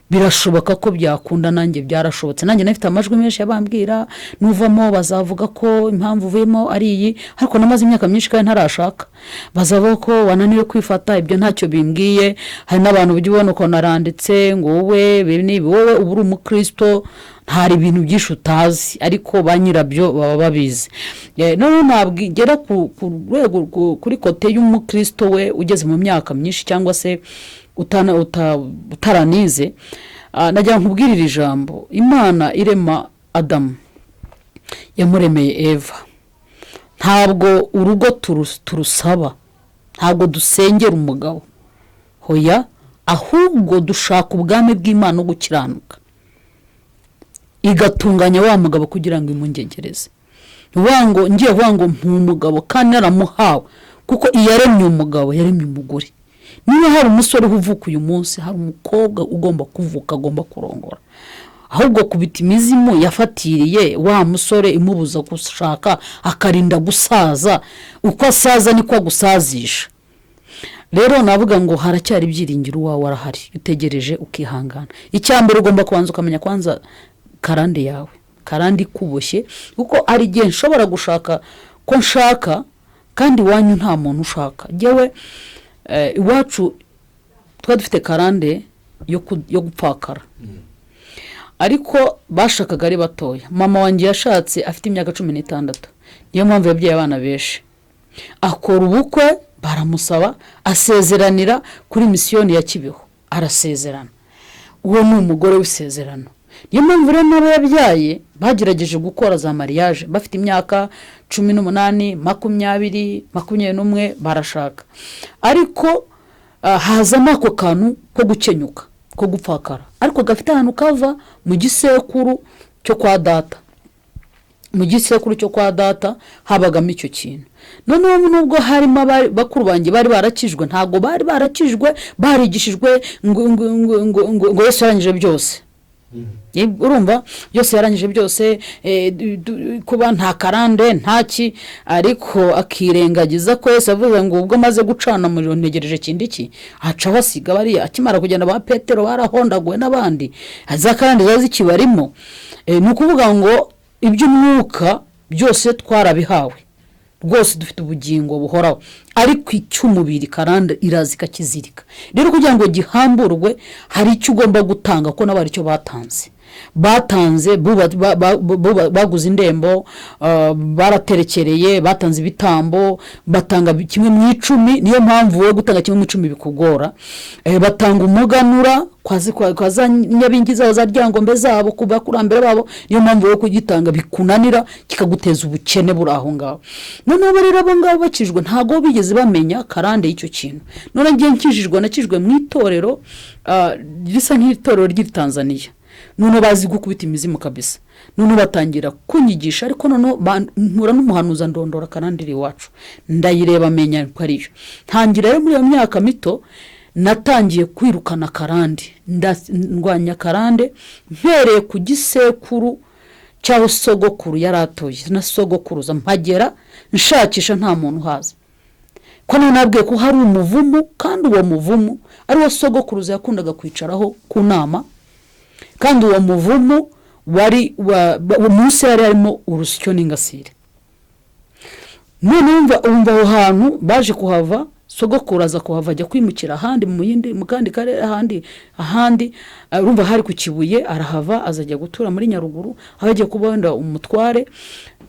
Birashoboka ko byakunda. Nanjye byarashobotse. Nanjye nafite amajwi menshi yabambwira, "Nuvamo bazavuga ko impamvu uvuyemo ari iyi." Ariko namaze imyaka myinshi kandi ntarashaka. "Bazavuga ko wananiwe kwifata." Ibyo ntacyo bimbwiye. Hari n'abantu ujya ubona ukuntu aranditse ngo wowe ibi n'ibi, wowe uba uri umukristo, hari ibintu byinshi utazi, ariko ba nyirabyo baba babizi. Noneho ntabwo igera ku rwego kuri côté y'umukristo we ugeze mu myaka myinshi cyangwa se utaranize. Nagira ngo nkubwire iri jambo: Imana irema Adamu yamuremeye Eva. Ntabwo urugo turusaba, ntabwo dusengera umugabo, hoya, ahubwo dushaka ubwami bw'Imana no gukiranuka, igatunganya wa mugabo kugira ngo imungegereze. Ni ukuvuga ngo ngiye kuvuga ngo mpa umugabo kandi naramuhawe, kuko iyaremye umugabo yaremye umugore. Niba hari umusore uvuka uyu munsi, hari umukobwa ugomba kuvuka, agomba kurongora. Ahubwo kubita imizimu yafatiriye wa musore imubuza gushaka, akarinda gusaza. Uko asaza niko agusazisha. Rero navuga ngo haracyari ibyiringiro, uwawe arahari, utegereje ukihangana. Icya mbere ugomba kubanza ukamenya kwanza karande yawe, karande ikuboshye, kuko hari igihe nshobora gushaka ko nshaka kandi iwanyu nta muntu ushaka. Ngewe iwacu twari dufite karande yo gupfakara, ariko bashakaga ari batoya. Mama wanjye yashatse afite imyaka 16, niyo mpamvu yabyaye abana benshi. Akora ubukwe, baramusaba, asezeranira kuri misiyoni ya Kibeho, arasezerana. Uwo ni umugore w'isezerano. Niyo mpamvu rero n'abo yabyaye bagerageje gukora za mariage bafite imyaka 18, 20, 21, barashaka, ariko hazamo ako kantu ko gukenyuka, ko gupfakara, ariko gafite ahantu kava mu gisekuru cyo kwa data. Mu gisekuru cyo kwa data habagamo icyo kintu. Noneho nubwo harimo bakuru banjye bari barakijwe, ntabwo bari barakijwe barigishijwe ngo Yesu yarangije byose. Urumva byose yarangije byose, kuba nta karande nta ki, ariko akirengagiza ko Yesu avuze ngo ubwo amaze gucana umuriro ntegereje ikindi ki, acaho asiga bariya. Akimara kugenda ba Petero barahondaguwe n'abandi, za karande ziba zikibarimo. Ni ukuvuga ngo iby'umwuka byose twarabihawe rwose, dufite ubugingo buhoraho, ariko icy'umubiri karande iraza ikakizirika. Rero kugira ngo gihamburwe hari icyo ugomba gutanga, kuko nabo hari icyo batanze. Batanze baguze indembo, baraterekereye, batanze ibitambo, batanga 1/10. Niyo mpamvu wowe gutanga 1/10 bikugora. Batanga umuganura kwa za nyabingi zabo, za ryangombe zabo, ku bakurambere babo. Niyo mpamvu wowe kugitanga bikunanira, kikaguteza ubukene buri aho ngaho. Noneho rero abo ngabo bakijwe ntabwo bigeze bamenya karande y'icyo kintu. None ngiye nkijijwe, nakijwe mu itorero, risa nk'itorero ry'i Tanzania. Noneho bazi gukubita imizimu kabisa. Noneho batangira kunyigisha, ariko noneho mpura n'umuhanuzi ndondora karande iri iwacu, ndayireba menya ko ariyo. Ntangira rero muri iyo myaka mito natangiye kwirukana karande, ndwanya karande mpereye ku gisekuru cy'aho sogokuru yari atuye na sogokuruza, mpagera nshakisha nta muntu uhazi, ko none nabwiye ko hari umuvumu, kandi uwo muvumu ari wo sogokuruza yakundaga kwicaraho ku nama, kandi uwo muvumu wari munsi yari harimo urusyo n'ingasire. None wumva aho hantu baje kuhava, sogokuru aza kuhava ajya kwimukira ahandi mu yindi, mu kandi karere, ahandi. Urumva hari ku Kibuye, arahava azajya gutura muri Nyaruguru aho yagiye kuba wenda umutware.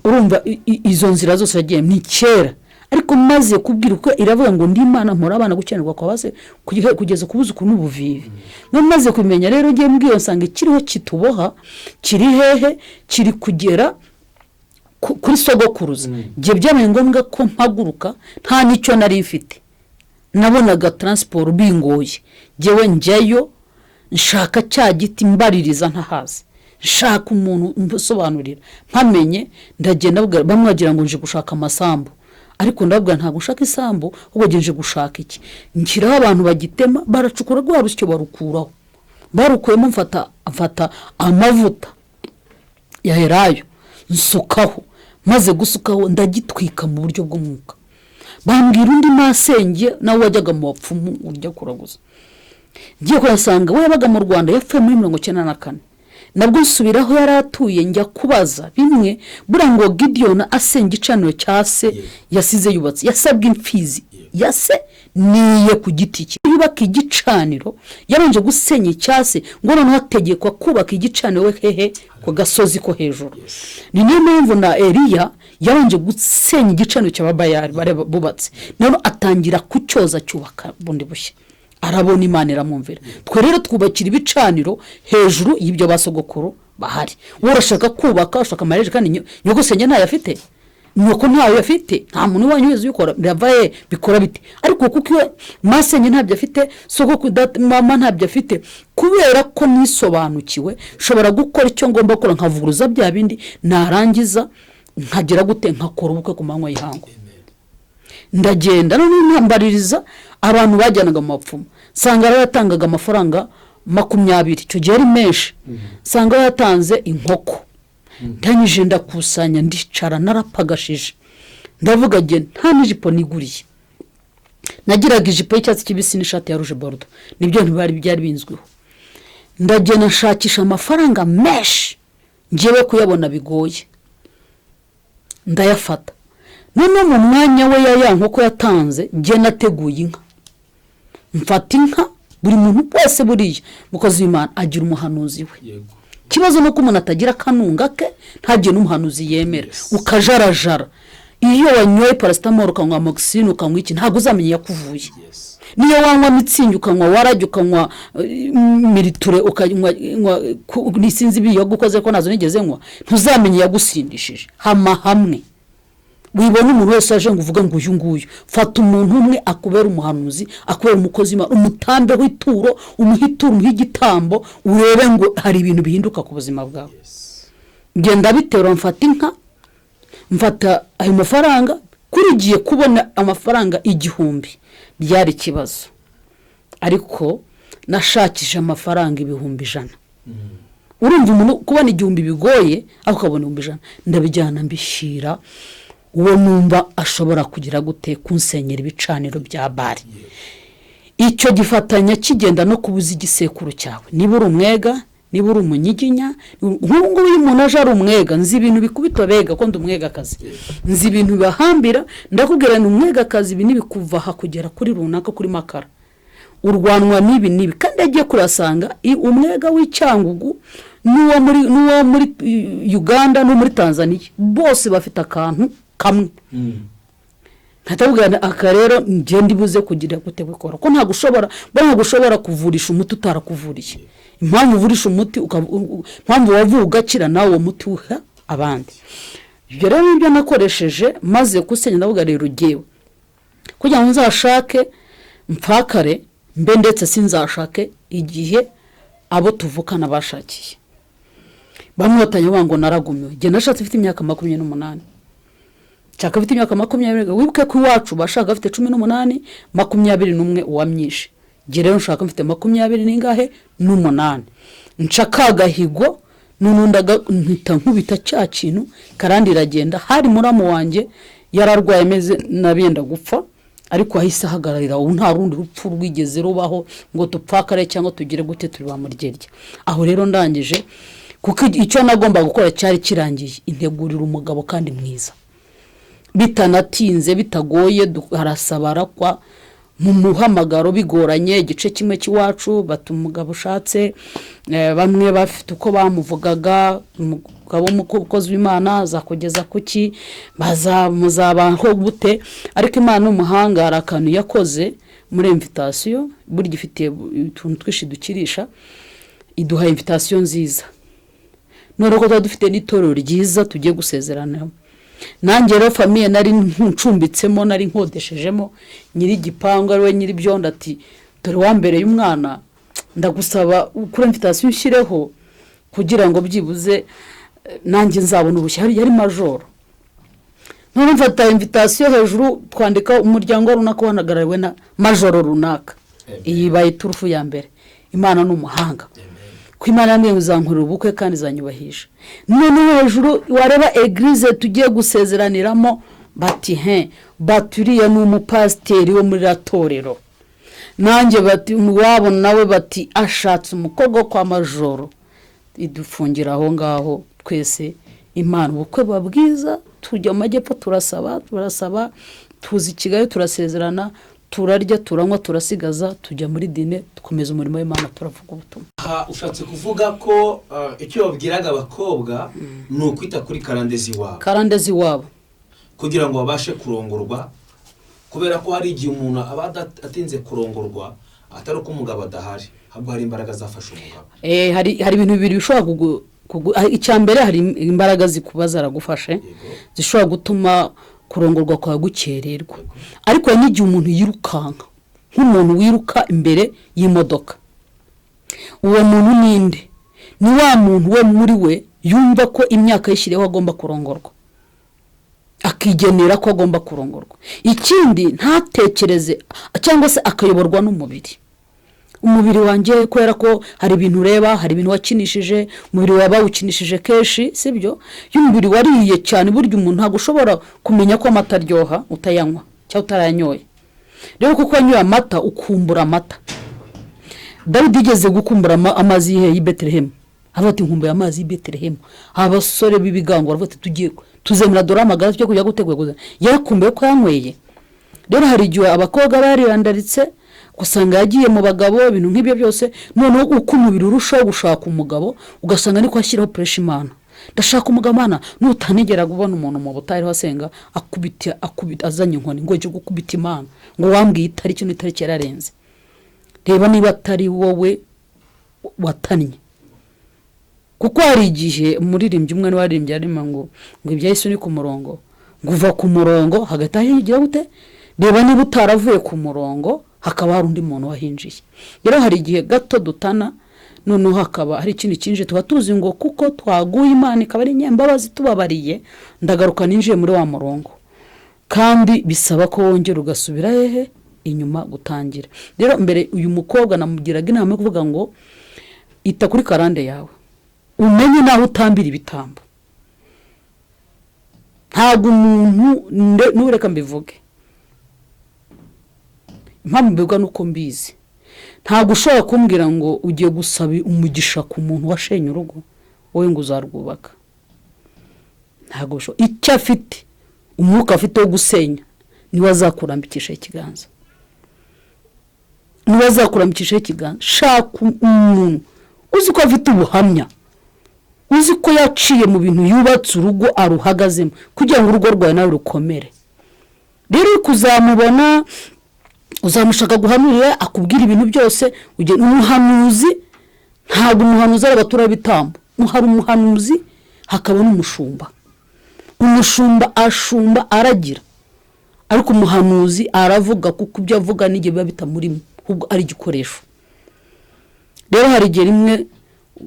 Urumva izo nzira zose yagiye ni kera, ariko maze kubwira uko iravuga ngo ndi Imana mpora abana gukenerwa kwa base kugeza ku buzukuru n'ubuvivi. None maze kumenya rero, ngiye mbwiyo nsanga ikiriho kituboha kiri hehe, kiri kugera kuri sogokuruza. Igihe byabaye ngombwa ko mpaguruka, nta n'icyo nari mfite, nabonaga transport bingoye, ngewe njyayo nshaka cya giti, mbaririza ntahazi, nshaka umuntu usobanurira mpamenye. Ndagenda bamwe bagira ngo nje gushaka amasambu, ariko ndababwira ntabwo nshaka isambu, ahubwo nje gushaka iki. Nshyiraho abantu bagitema, baracukura rwa rusyo barukuraho, barukuyemo mfata amavuta ya elayo nsukaho, maze gusukaho ndagitwika mu buryo bw'umwuka. Bambwira undi masenge nawe wajyaga mu bapfumu ujya kuraguza, ngiye kuyasanga we yabaga mu Rwanda, yapfuye muri 94. Nabwo nsubiraho yari atuye njya kubaza bimwe. Buriya ngo Gidiyoni asenga igicaniro cya se yasize yubatse, yasabwe imfizi ya se niye ku giti cye yubaka igicaniro. Yabanje gusenya icya se, ngo noneho ategekwa kubaka igicaniro we hehe? Ku gasozi ko hejuru. Ni niyo mpamvu na Eliya yabanje gusenya igicaniro cya Bayali bari bubatse, noneho atangira kucyoza cyubaka bundi bushya, arabona Imana iramwumvira. Twe rero twubakira ibicaniro hejuru y'ibyo ba sogokuru bahari. Wowe urashaka kubaka, ushaka amareje, kandi nyogosenge ntayo afite, nyoko ntayo afite, nta muntu wanyu wese ubikora. Birava he? Bikora bite? Ariko kuko iyo masenge ntabyo afite, sogokuru mama ntabyo afite, kubera ko nisobanukiwe nshobora gukora icyo ngomba gukora, nkavuguruza bya bindi, narangiza nkagera gute? Nkakora ubukwe ku manywa y'ihangu. Ndagenda noneho ntambaririza abantu bajyanaga mu bapfumu, nsanga rero yatangaga amafaranga 20, icyo gihe ari menshi, nsanga yatanze inkoko. Ndangije ndakusanya, ndicara, narapagashije, ndavuga nge nta n'ijipo niguriye. Nagiraga ijipo y'icyatsi kibisi n'ishati ya rouge bordeaux, nibyo ntibari byari binzwiho. Ndagenda nshakisha amafaranga menshi, ngewe kuyabona bigoye, ndayafata. Noneho mu mwanya we ya nkoko yatanze, njye nateguye inka, mfata inka. Buri muntu wese buriya mukozi w'Imana agira umuhanuzi we. Ikibazo ni uko umuntu atagira akanunga ke, ntagire n'umuhanuzi yemera, ukajarajara. Iyo wanyoye paracetamol, ukanywa amoxicilline, ukanywa iki, ntabwo uzamenya iyakuvuye. Niyo wanywa Mützig, ukanywa waragi, ukanywa miriture, ukanywa nisinzi ibiyoga ukoze ko nazo nigeze nywa, ntuzamenya iyagusindishije. Hama hamwe wibona umuntu wese aje ngo uvuge ngo uyu nguyu. Fata umuntu umwe akubera umuhanuzi, akubera umukozi w'Imana, umutambeho ituro, umuhe ituro, umuhe igitambo, urebe ngo hari ibintu bihinduka ku buzima bwawe. Ngenda biterura, mfata inka, mfata ayo mafaranga. Kuri giye kubona amafaranga 1000 byari ikibazo, ariko nashakije amafaranga 100,000. Urumva umuntu kubona 1000 bigoye, ariko ukabona 100,000. Ndabijyana mbishyira uwo numva ashobora kugira gute kunsenyera ibicaniro bya Bali. Icyo gifatanya kigenda no kubuza igisekuru cyawe, niba uri umwega, niba uri umunyiginya. Nk'ubu ngubu iyo umuntu aje ari umwega, nzi ibintu bikubita abega, ko ndi umwegakazi, nzi ibintu bibahambira. Ndakubwira ni umwegakazi, ibi ntibikuva aha kugera kuri runaka, kuri Makara, urwanwa n'ibi n'ibi. Kandi agiye kurasanga umwega w'Icyangugu n'uwo muri Uganda n'uwo muri Tanzania, bose bafite akantu kamwe. Nkatabwira nti, aka rero njye ndibuze kugira gute bikora, ko ntabwo ushobora kuvurisha umuti utarakuvuriye. Impamvu uvurisha umuti, impamvu wavuye ugakira, nawe uwo muti uha abandi. Ibyo rero nibyo nakoresheje maze gusenya. Ndavuga rero ugewe kugira ngo nzashake mpfakare mbe, ndetse sinzashake igihe abo tuvukana bashakiye. Bamwe batangiye bavuga ngo naragumiwe. Njye nashatse mfite imyaka 28, nshaka mfite imyaka 20. Wibuke ko iwacu bashaka bafite 18, 21 uwamyishe. Njye rero nshaka mfite makumyabiri n'ingahe n'umunani, nca ka gahigo noneho mpita nkubita cya kintu karandi iragenda. Hari muramu wanjye yararwaye ameze n'abenda gupfa, ariko ahise ahagararira. Ubu nta rundi rupfu rwigeze rubaho ngo dupfakare cyangwa tugire gute, turi ba muryerya. Aho rero ndangije, kuko icyo nagomba gukora cyari kirangiye, integurira umugabo kandi mwiza, bitanatinze, bitagoye. Harasaba arakwa mu muhamagaro bigoranye. Igice kimwe cy'iwacu bata umugabo ushatse, bamwe bafite uko bamuvugaga: umugabo w'umukozi w'Imana azakugeza kuki, muzabaho gute? Ariko Imana ni umuhanga, hari akantu yakoze muri invitation. Burya ifitiye utuntu twinshi dukirisha, iduha invitation nziza. Noneho ko tuba dufite n'itorero ryiza tugiye gusezeranaho, nanjye rero famille nari ncumbitsemo, nari nkodeshejemo, nyir'igipangu ari we nyir'ibyondo ati: "Dore wambereye umwana, ndagusaba kuri invitation ushyireho kugira ngo byibuze nanjye nzabone uruhushya." Yari majoro. Noneho mfata invitation, hejuru twandika umuryango runaka uhagarariwe na majoro runaka. Iyi ibaye iturufu ya mbere. Imana ni umuhanga, ko Imana yambwiye ngo izankorera ubukwe kandi izanyubahisha. Noneho hejuru wareba église tugiye gusezeraniramo, bati he, baturiye ni umupasiteri wo muri iriya torero. Nanjye bati iwabo nawe bati ashatse umukobwa wo kwa majoro. Idufungira aho ngaho twese. Imana, ubukwe buba bwiza, tujya mu majyepfo, turasaba, turasaba, tuza i Kigali, turasezerana, turarya, turanywa, turasigaza, tujya muri dîner, dukomeza umurimo w'Imana, turavuga ubutumwa. Aha ushatse kuvuga ko icyo babwiraga abakobwa ni ukwita kuri karande z'iwabo. Karande z'iwabo. Kugira ngo babashe kurongorwa, kubera ko hari igihe umuntu aba atinze kurongorwa, atari uko umugabo adahari, ahubwo hari imbaraga zafashe umugabo. Hari ibintu bibiri bishobora icya mbere, hari imbaraga zikuba zaragufashe zishobora gutuma kurongorwa kwawe gukererwa. Ariko hari n'igihe umuntu yirukanka nk'umuntu wiruka imbere y'imodoka. Uwo muntu ninde? Ni wa muntu we muri we yumva ko imyaka yishyiriyeho agomba kurongorwa, akigenera ko agomba kurongorwa. Ikindi, ntatekereze cyangwa se akayoborwa n'umubiri. Umubiri wanjye, kubera ko hari ibintu ureba, hari ibintu wakinishije, umubiri wawe bawukinishije kenshi, sibyo? Iyo umubiri wariye cyane, burya umuntu ntabwo ushobora kumenya ko amata aryoha utayanywa cyangwa utarayanyoye. Rero kuko wanyoye amata, ukumbura amata. Dawidi yigeze gukumbura amazi y'i Betelehemu, avuga ati: "Nkumbuye amazi y'i Betelehemu." Abasore b'ibigango baravuga ati: "Tugiye tuzemera dore amagara tujye kujya gutegura." Yarakumbuye ko yanyweye. Rero hari igihe abakobwa bariyandaritse, ugasanga yagiye mu bagabo, ibintu nk'ibyo byose. Noneho uko umubiri urushaho gushaka umugabo, ugasanga niko ashyiraho pressure Imana: "Ndashaka umugabo Mana." Nutanigera kubona umuntu mu butayu asenga, akubita, akubita, azanye inkoni ngo njye gukubita Imana, ngo wambwiye itariki n'itariki yararenze. Reba niba atari wowe watannye, kuko hari igihe umuririmbyi umwe waririmbye arimo ngo ibya Yesu ni ku murongo, ngo uva ku murongo hagati aho higira gute. Reba niba utaravuye ku murongo hakaba hari undi muntu wahinjiye. Rero hari igihe gato dutana, noneho hakaba hari ikindi kinjiye, tuba tuzi ngo kuko twaguye Imana ikaba ari inyembabazi tubabariye, ndagaruka ninjiye muri wa murongo. Kandi bisaba ko wongera ugasubira hehe? Inyuma gutangira. Rero mbere uyu mukobwa namugiraga inama yo kuvuga ngo ita kuri karande yawe. Umenye n'aho utambira ibitambo. Ntabwo umuntu ntureka mbivuge, impamvu mbivuga ni uko mbizi. Ntabwo ushobora kumbwira ngo ugiye gusaba umugisha ku muntu washenye urugo, wowe ngo uzarwubaka. Ntabwo bishoboka. Icyo afite, umwuka afite wo gusenya, niwe azakurambikisha ikiganza, niwe azakurambikisha ikiganza. Shaka umuntu uzi ko afite ubuhamya, uzi ko yaciye mu bintu, yubatse urugo, aruhagazemo, kugira ngo urugo rwawe nawe rukomere. Rero uri kuzamubona, uzamushaka guhanurira, akubwira ibintu byose. Umuhanuzi, ntabwo umuhanuzi ari abaturabitambo. Hari umuhanuzi, hakaba n'umushumba. Umushumba ashumba aragira, ariko umuhanuzi aravuga, kuko ibyo avuga n'igihe biba bitamurimo, ahubwo ari igikoresho. Rero hari igihe rimwe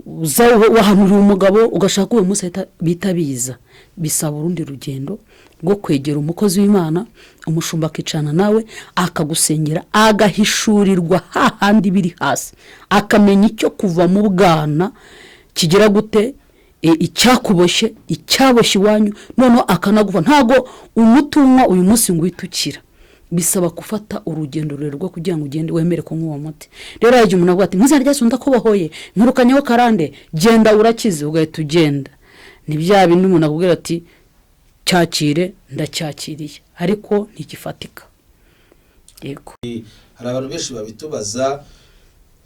uza wahanuriye umugabo, ugashaka uwo munsi ahita bita biza. Bisaba urundi rugendo rwo kwegera umukozi w'Imana, umushumba, akicarana nawe, akagusengera, agahishurirwa hahandi biri hasi, akamenya icyo kuva mu bwana kigira gute, icyakuboshye, icyaboshye iwanyu, noneho akanagufa. Ntabwo umuti unywa uyu munsi ngo uhite ukira. Bisaba gufata urugendo rurerure rwo kugira ngo ugende wemere kunywa uwo muti. Rero hari igihe umuntu avuga ati: "Mu izina rya Yesu ndakubohoye, nkurukanyeho karande, genda urakize," ugahita ugenda. Ni bya bindi umuntu akubwira ati: "Cyakire, ndacyakiriye," ariko ntigifatika. Yego. Hari abantu benshi babitubaza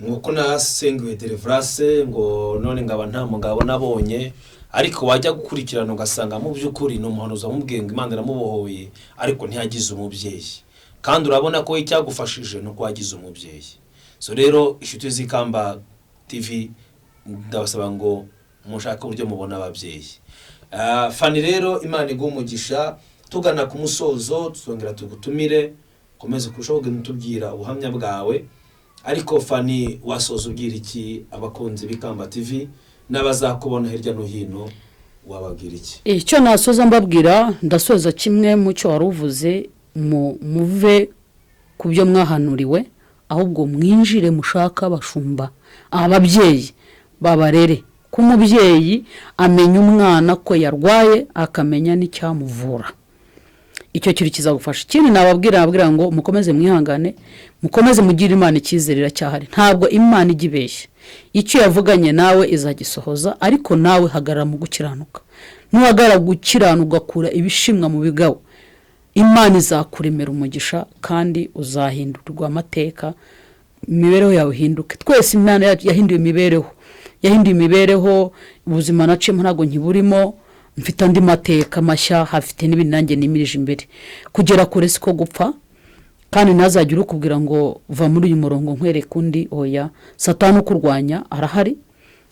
ngo ko nasengewe deliverance, ngo none ngaba nta mugabo nabonye, ariko wajya gukurikirana ugasanga mu by'ukuri ni umuhanuzi wamubwiye ngo Imana iramubohoye, ariko ntiyagize umubyeyi. Kandi urabona ko icyagufashije ni uko wagize umubyeyi. So rero, inshuti z'Ikamba TV, ndabasaba ngo mushake uburyo mubona ababyeyi. Fani, rero Imana iguhe umugisha. Tugana ku musozo, tuzongera tugutumire, ukomeze kurushaho kugenda utubwira ubuhamya bwawe. Ariko Fani, wasoza ubwira iki abakunzi b'Ikamba TV n'abazakubona hirya no hino? Wababwira iki? Icyo nasoza mbabwira, ndasoza kimwe mu cyo wari uvuze: muve ku byo mwahanuriwe, ahubwo mwinjire mushaka abashumba, ababyeyi babarere, ko umubyeyi amenya umwana ko yarwaye, akamenya n'icyamuvura. Icyo kintu kizagufasha. Ikindi nababwira ngo mukomeze mwihangane, mukomeze mugire Imana icyizere, iracyahari. Ntabwo Imana ijya ibeshya. Icyo yavuganye nawe izagisohoza, ariko nawe hagarara mu gukiranuka. Nuhagarara gukiranuka, ugakura ibishimwa mu bigabo, Imana izakuremera umugisha kandi uzahindurwa amateka, imibereho yawe ihinduke. Twese Imana yacu yahinduye imibereho, yahinduye imibereho. Ubuzima naciyemo ntabwo nkiburimo, mfite andi mateka mashya, hafite n'ibindi nanjye nimirije imbere. Kugera kure siko gupfa, kandi ntazagire ukubwira ngo va muri uyu murongo nkwereke undi. Oya, Satani ukurwanya arahari,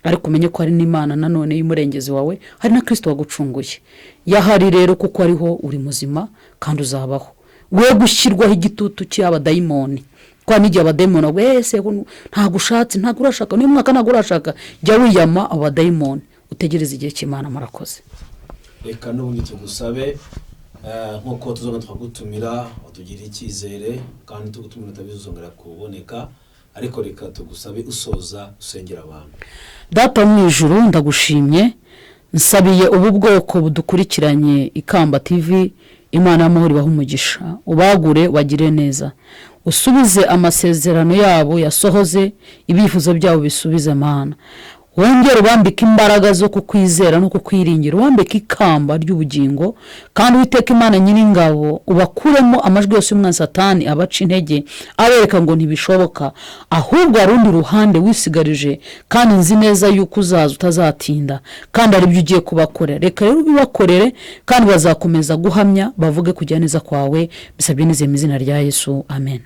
ariko umenye ko hari n'Imana nanone y'umurengezi wawe, hari na Kirisito wagucunguye. Yahari rero, kuko ariho uri muzima kandi uzabaho. We gushyirwaho igitutu cy'abadayimoni, kwa n'igihe abadayimoni wese ntabwo ushatse, ntabwo urashaka, n'uyu mwaka ntabwo urashaka, jya wiyama abadayimoni, utegereze igihe cy'Imana. Murakoze. Reka n'ubundi tugusabe, nk'uko tuzongera tukagutumira, watugirira icyizere, kandi tugutumira utabizongera kuboneka, ariko reka tugusabe usoza usengera abantu. Data mu ijuru, ndagushimye. Nsabiye ubu bwoko budukurikiranye Ikamba TV, Imana y'amahoro ibahe umugisha, ubagure, bagire neza, usubize amasezerano yabo, yasohoze ibyifuzo byabo, bisubize. Mana, wongere ubambike imbaraga zo kukwizera no kukwiringira, ubambike ikamba ry'ubugingo. Kandi Uwiteka Imana Nyiringabo, ubakuremo amajwi yose y'umwanzi Satani abaca intege, abereka ngo ntibishoboka, ahubwo hari urundi ruhande wisigarije, kandi nzi neza yuko uzaza utazatinda, kandi aribyo ugiye kubakorera. Reka rero ubibakorere, kandi bazakomeza guhamya, bavuge kujya neza kwawe. Bisabye nizeye mu izina rya Yesu, amen.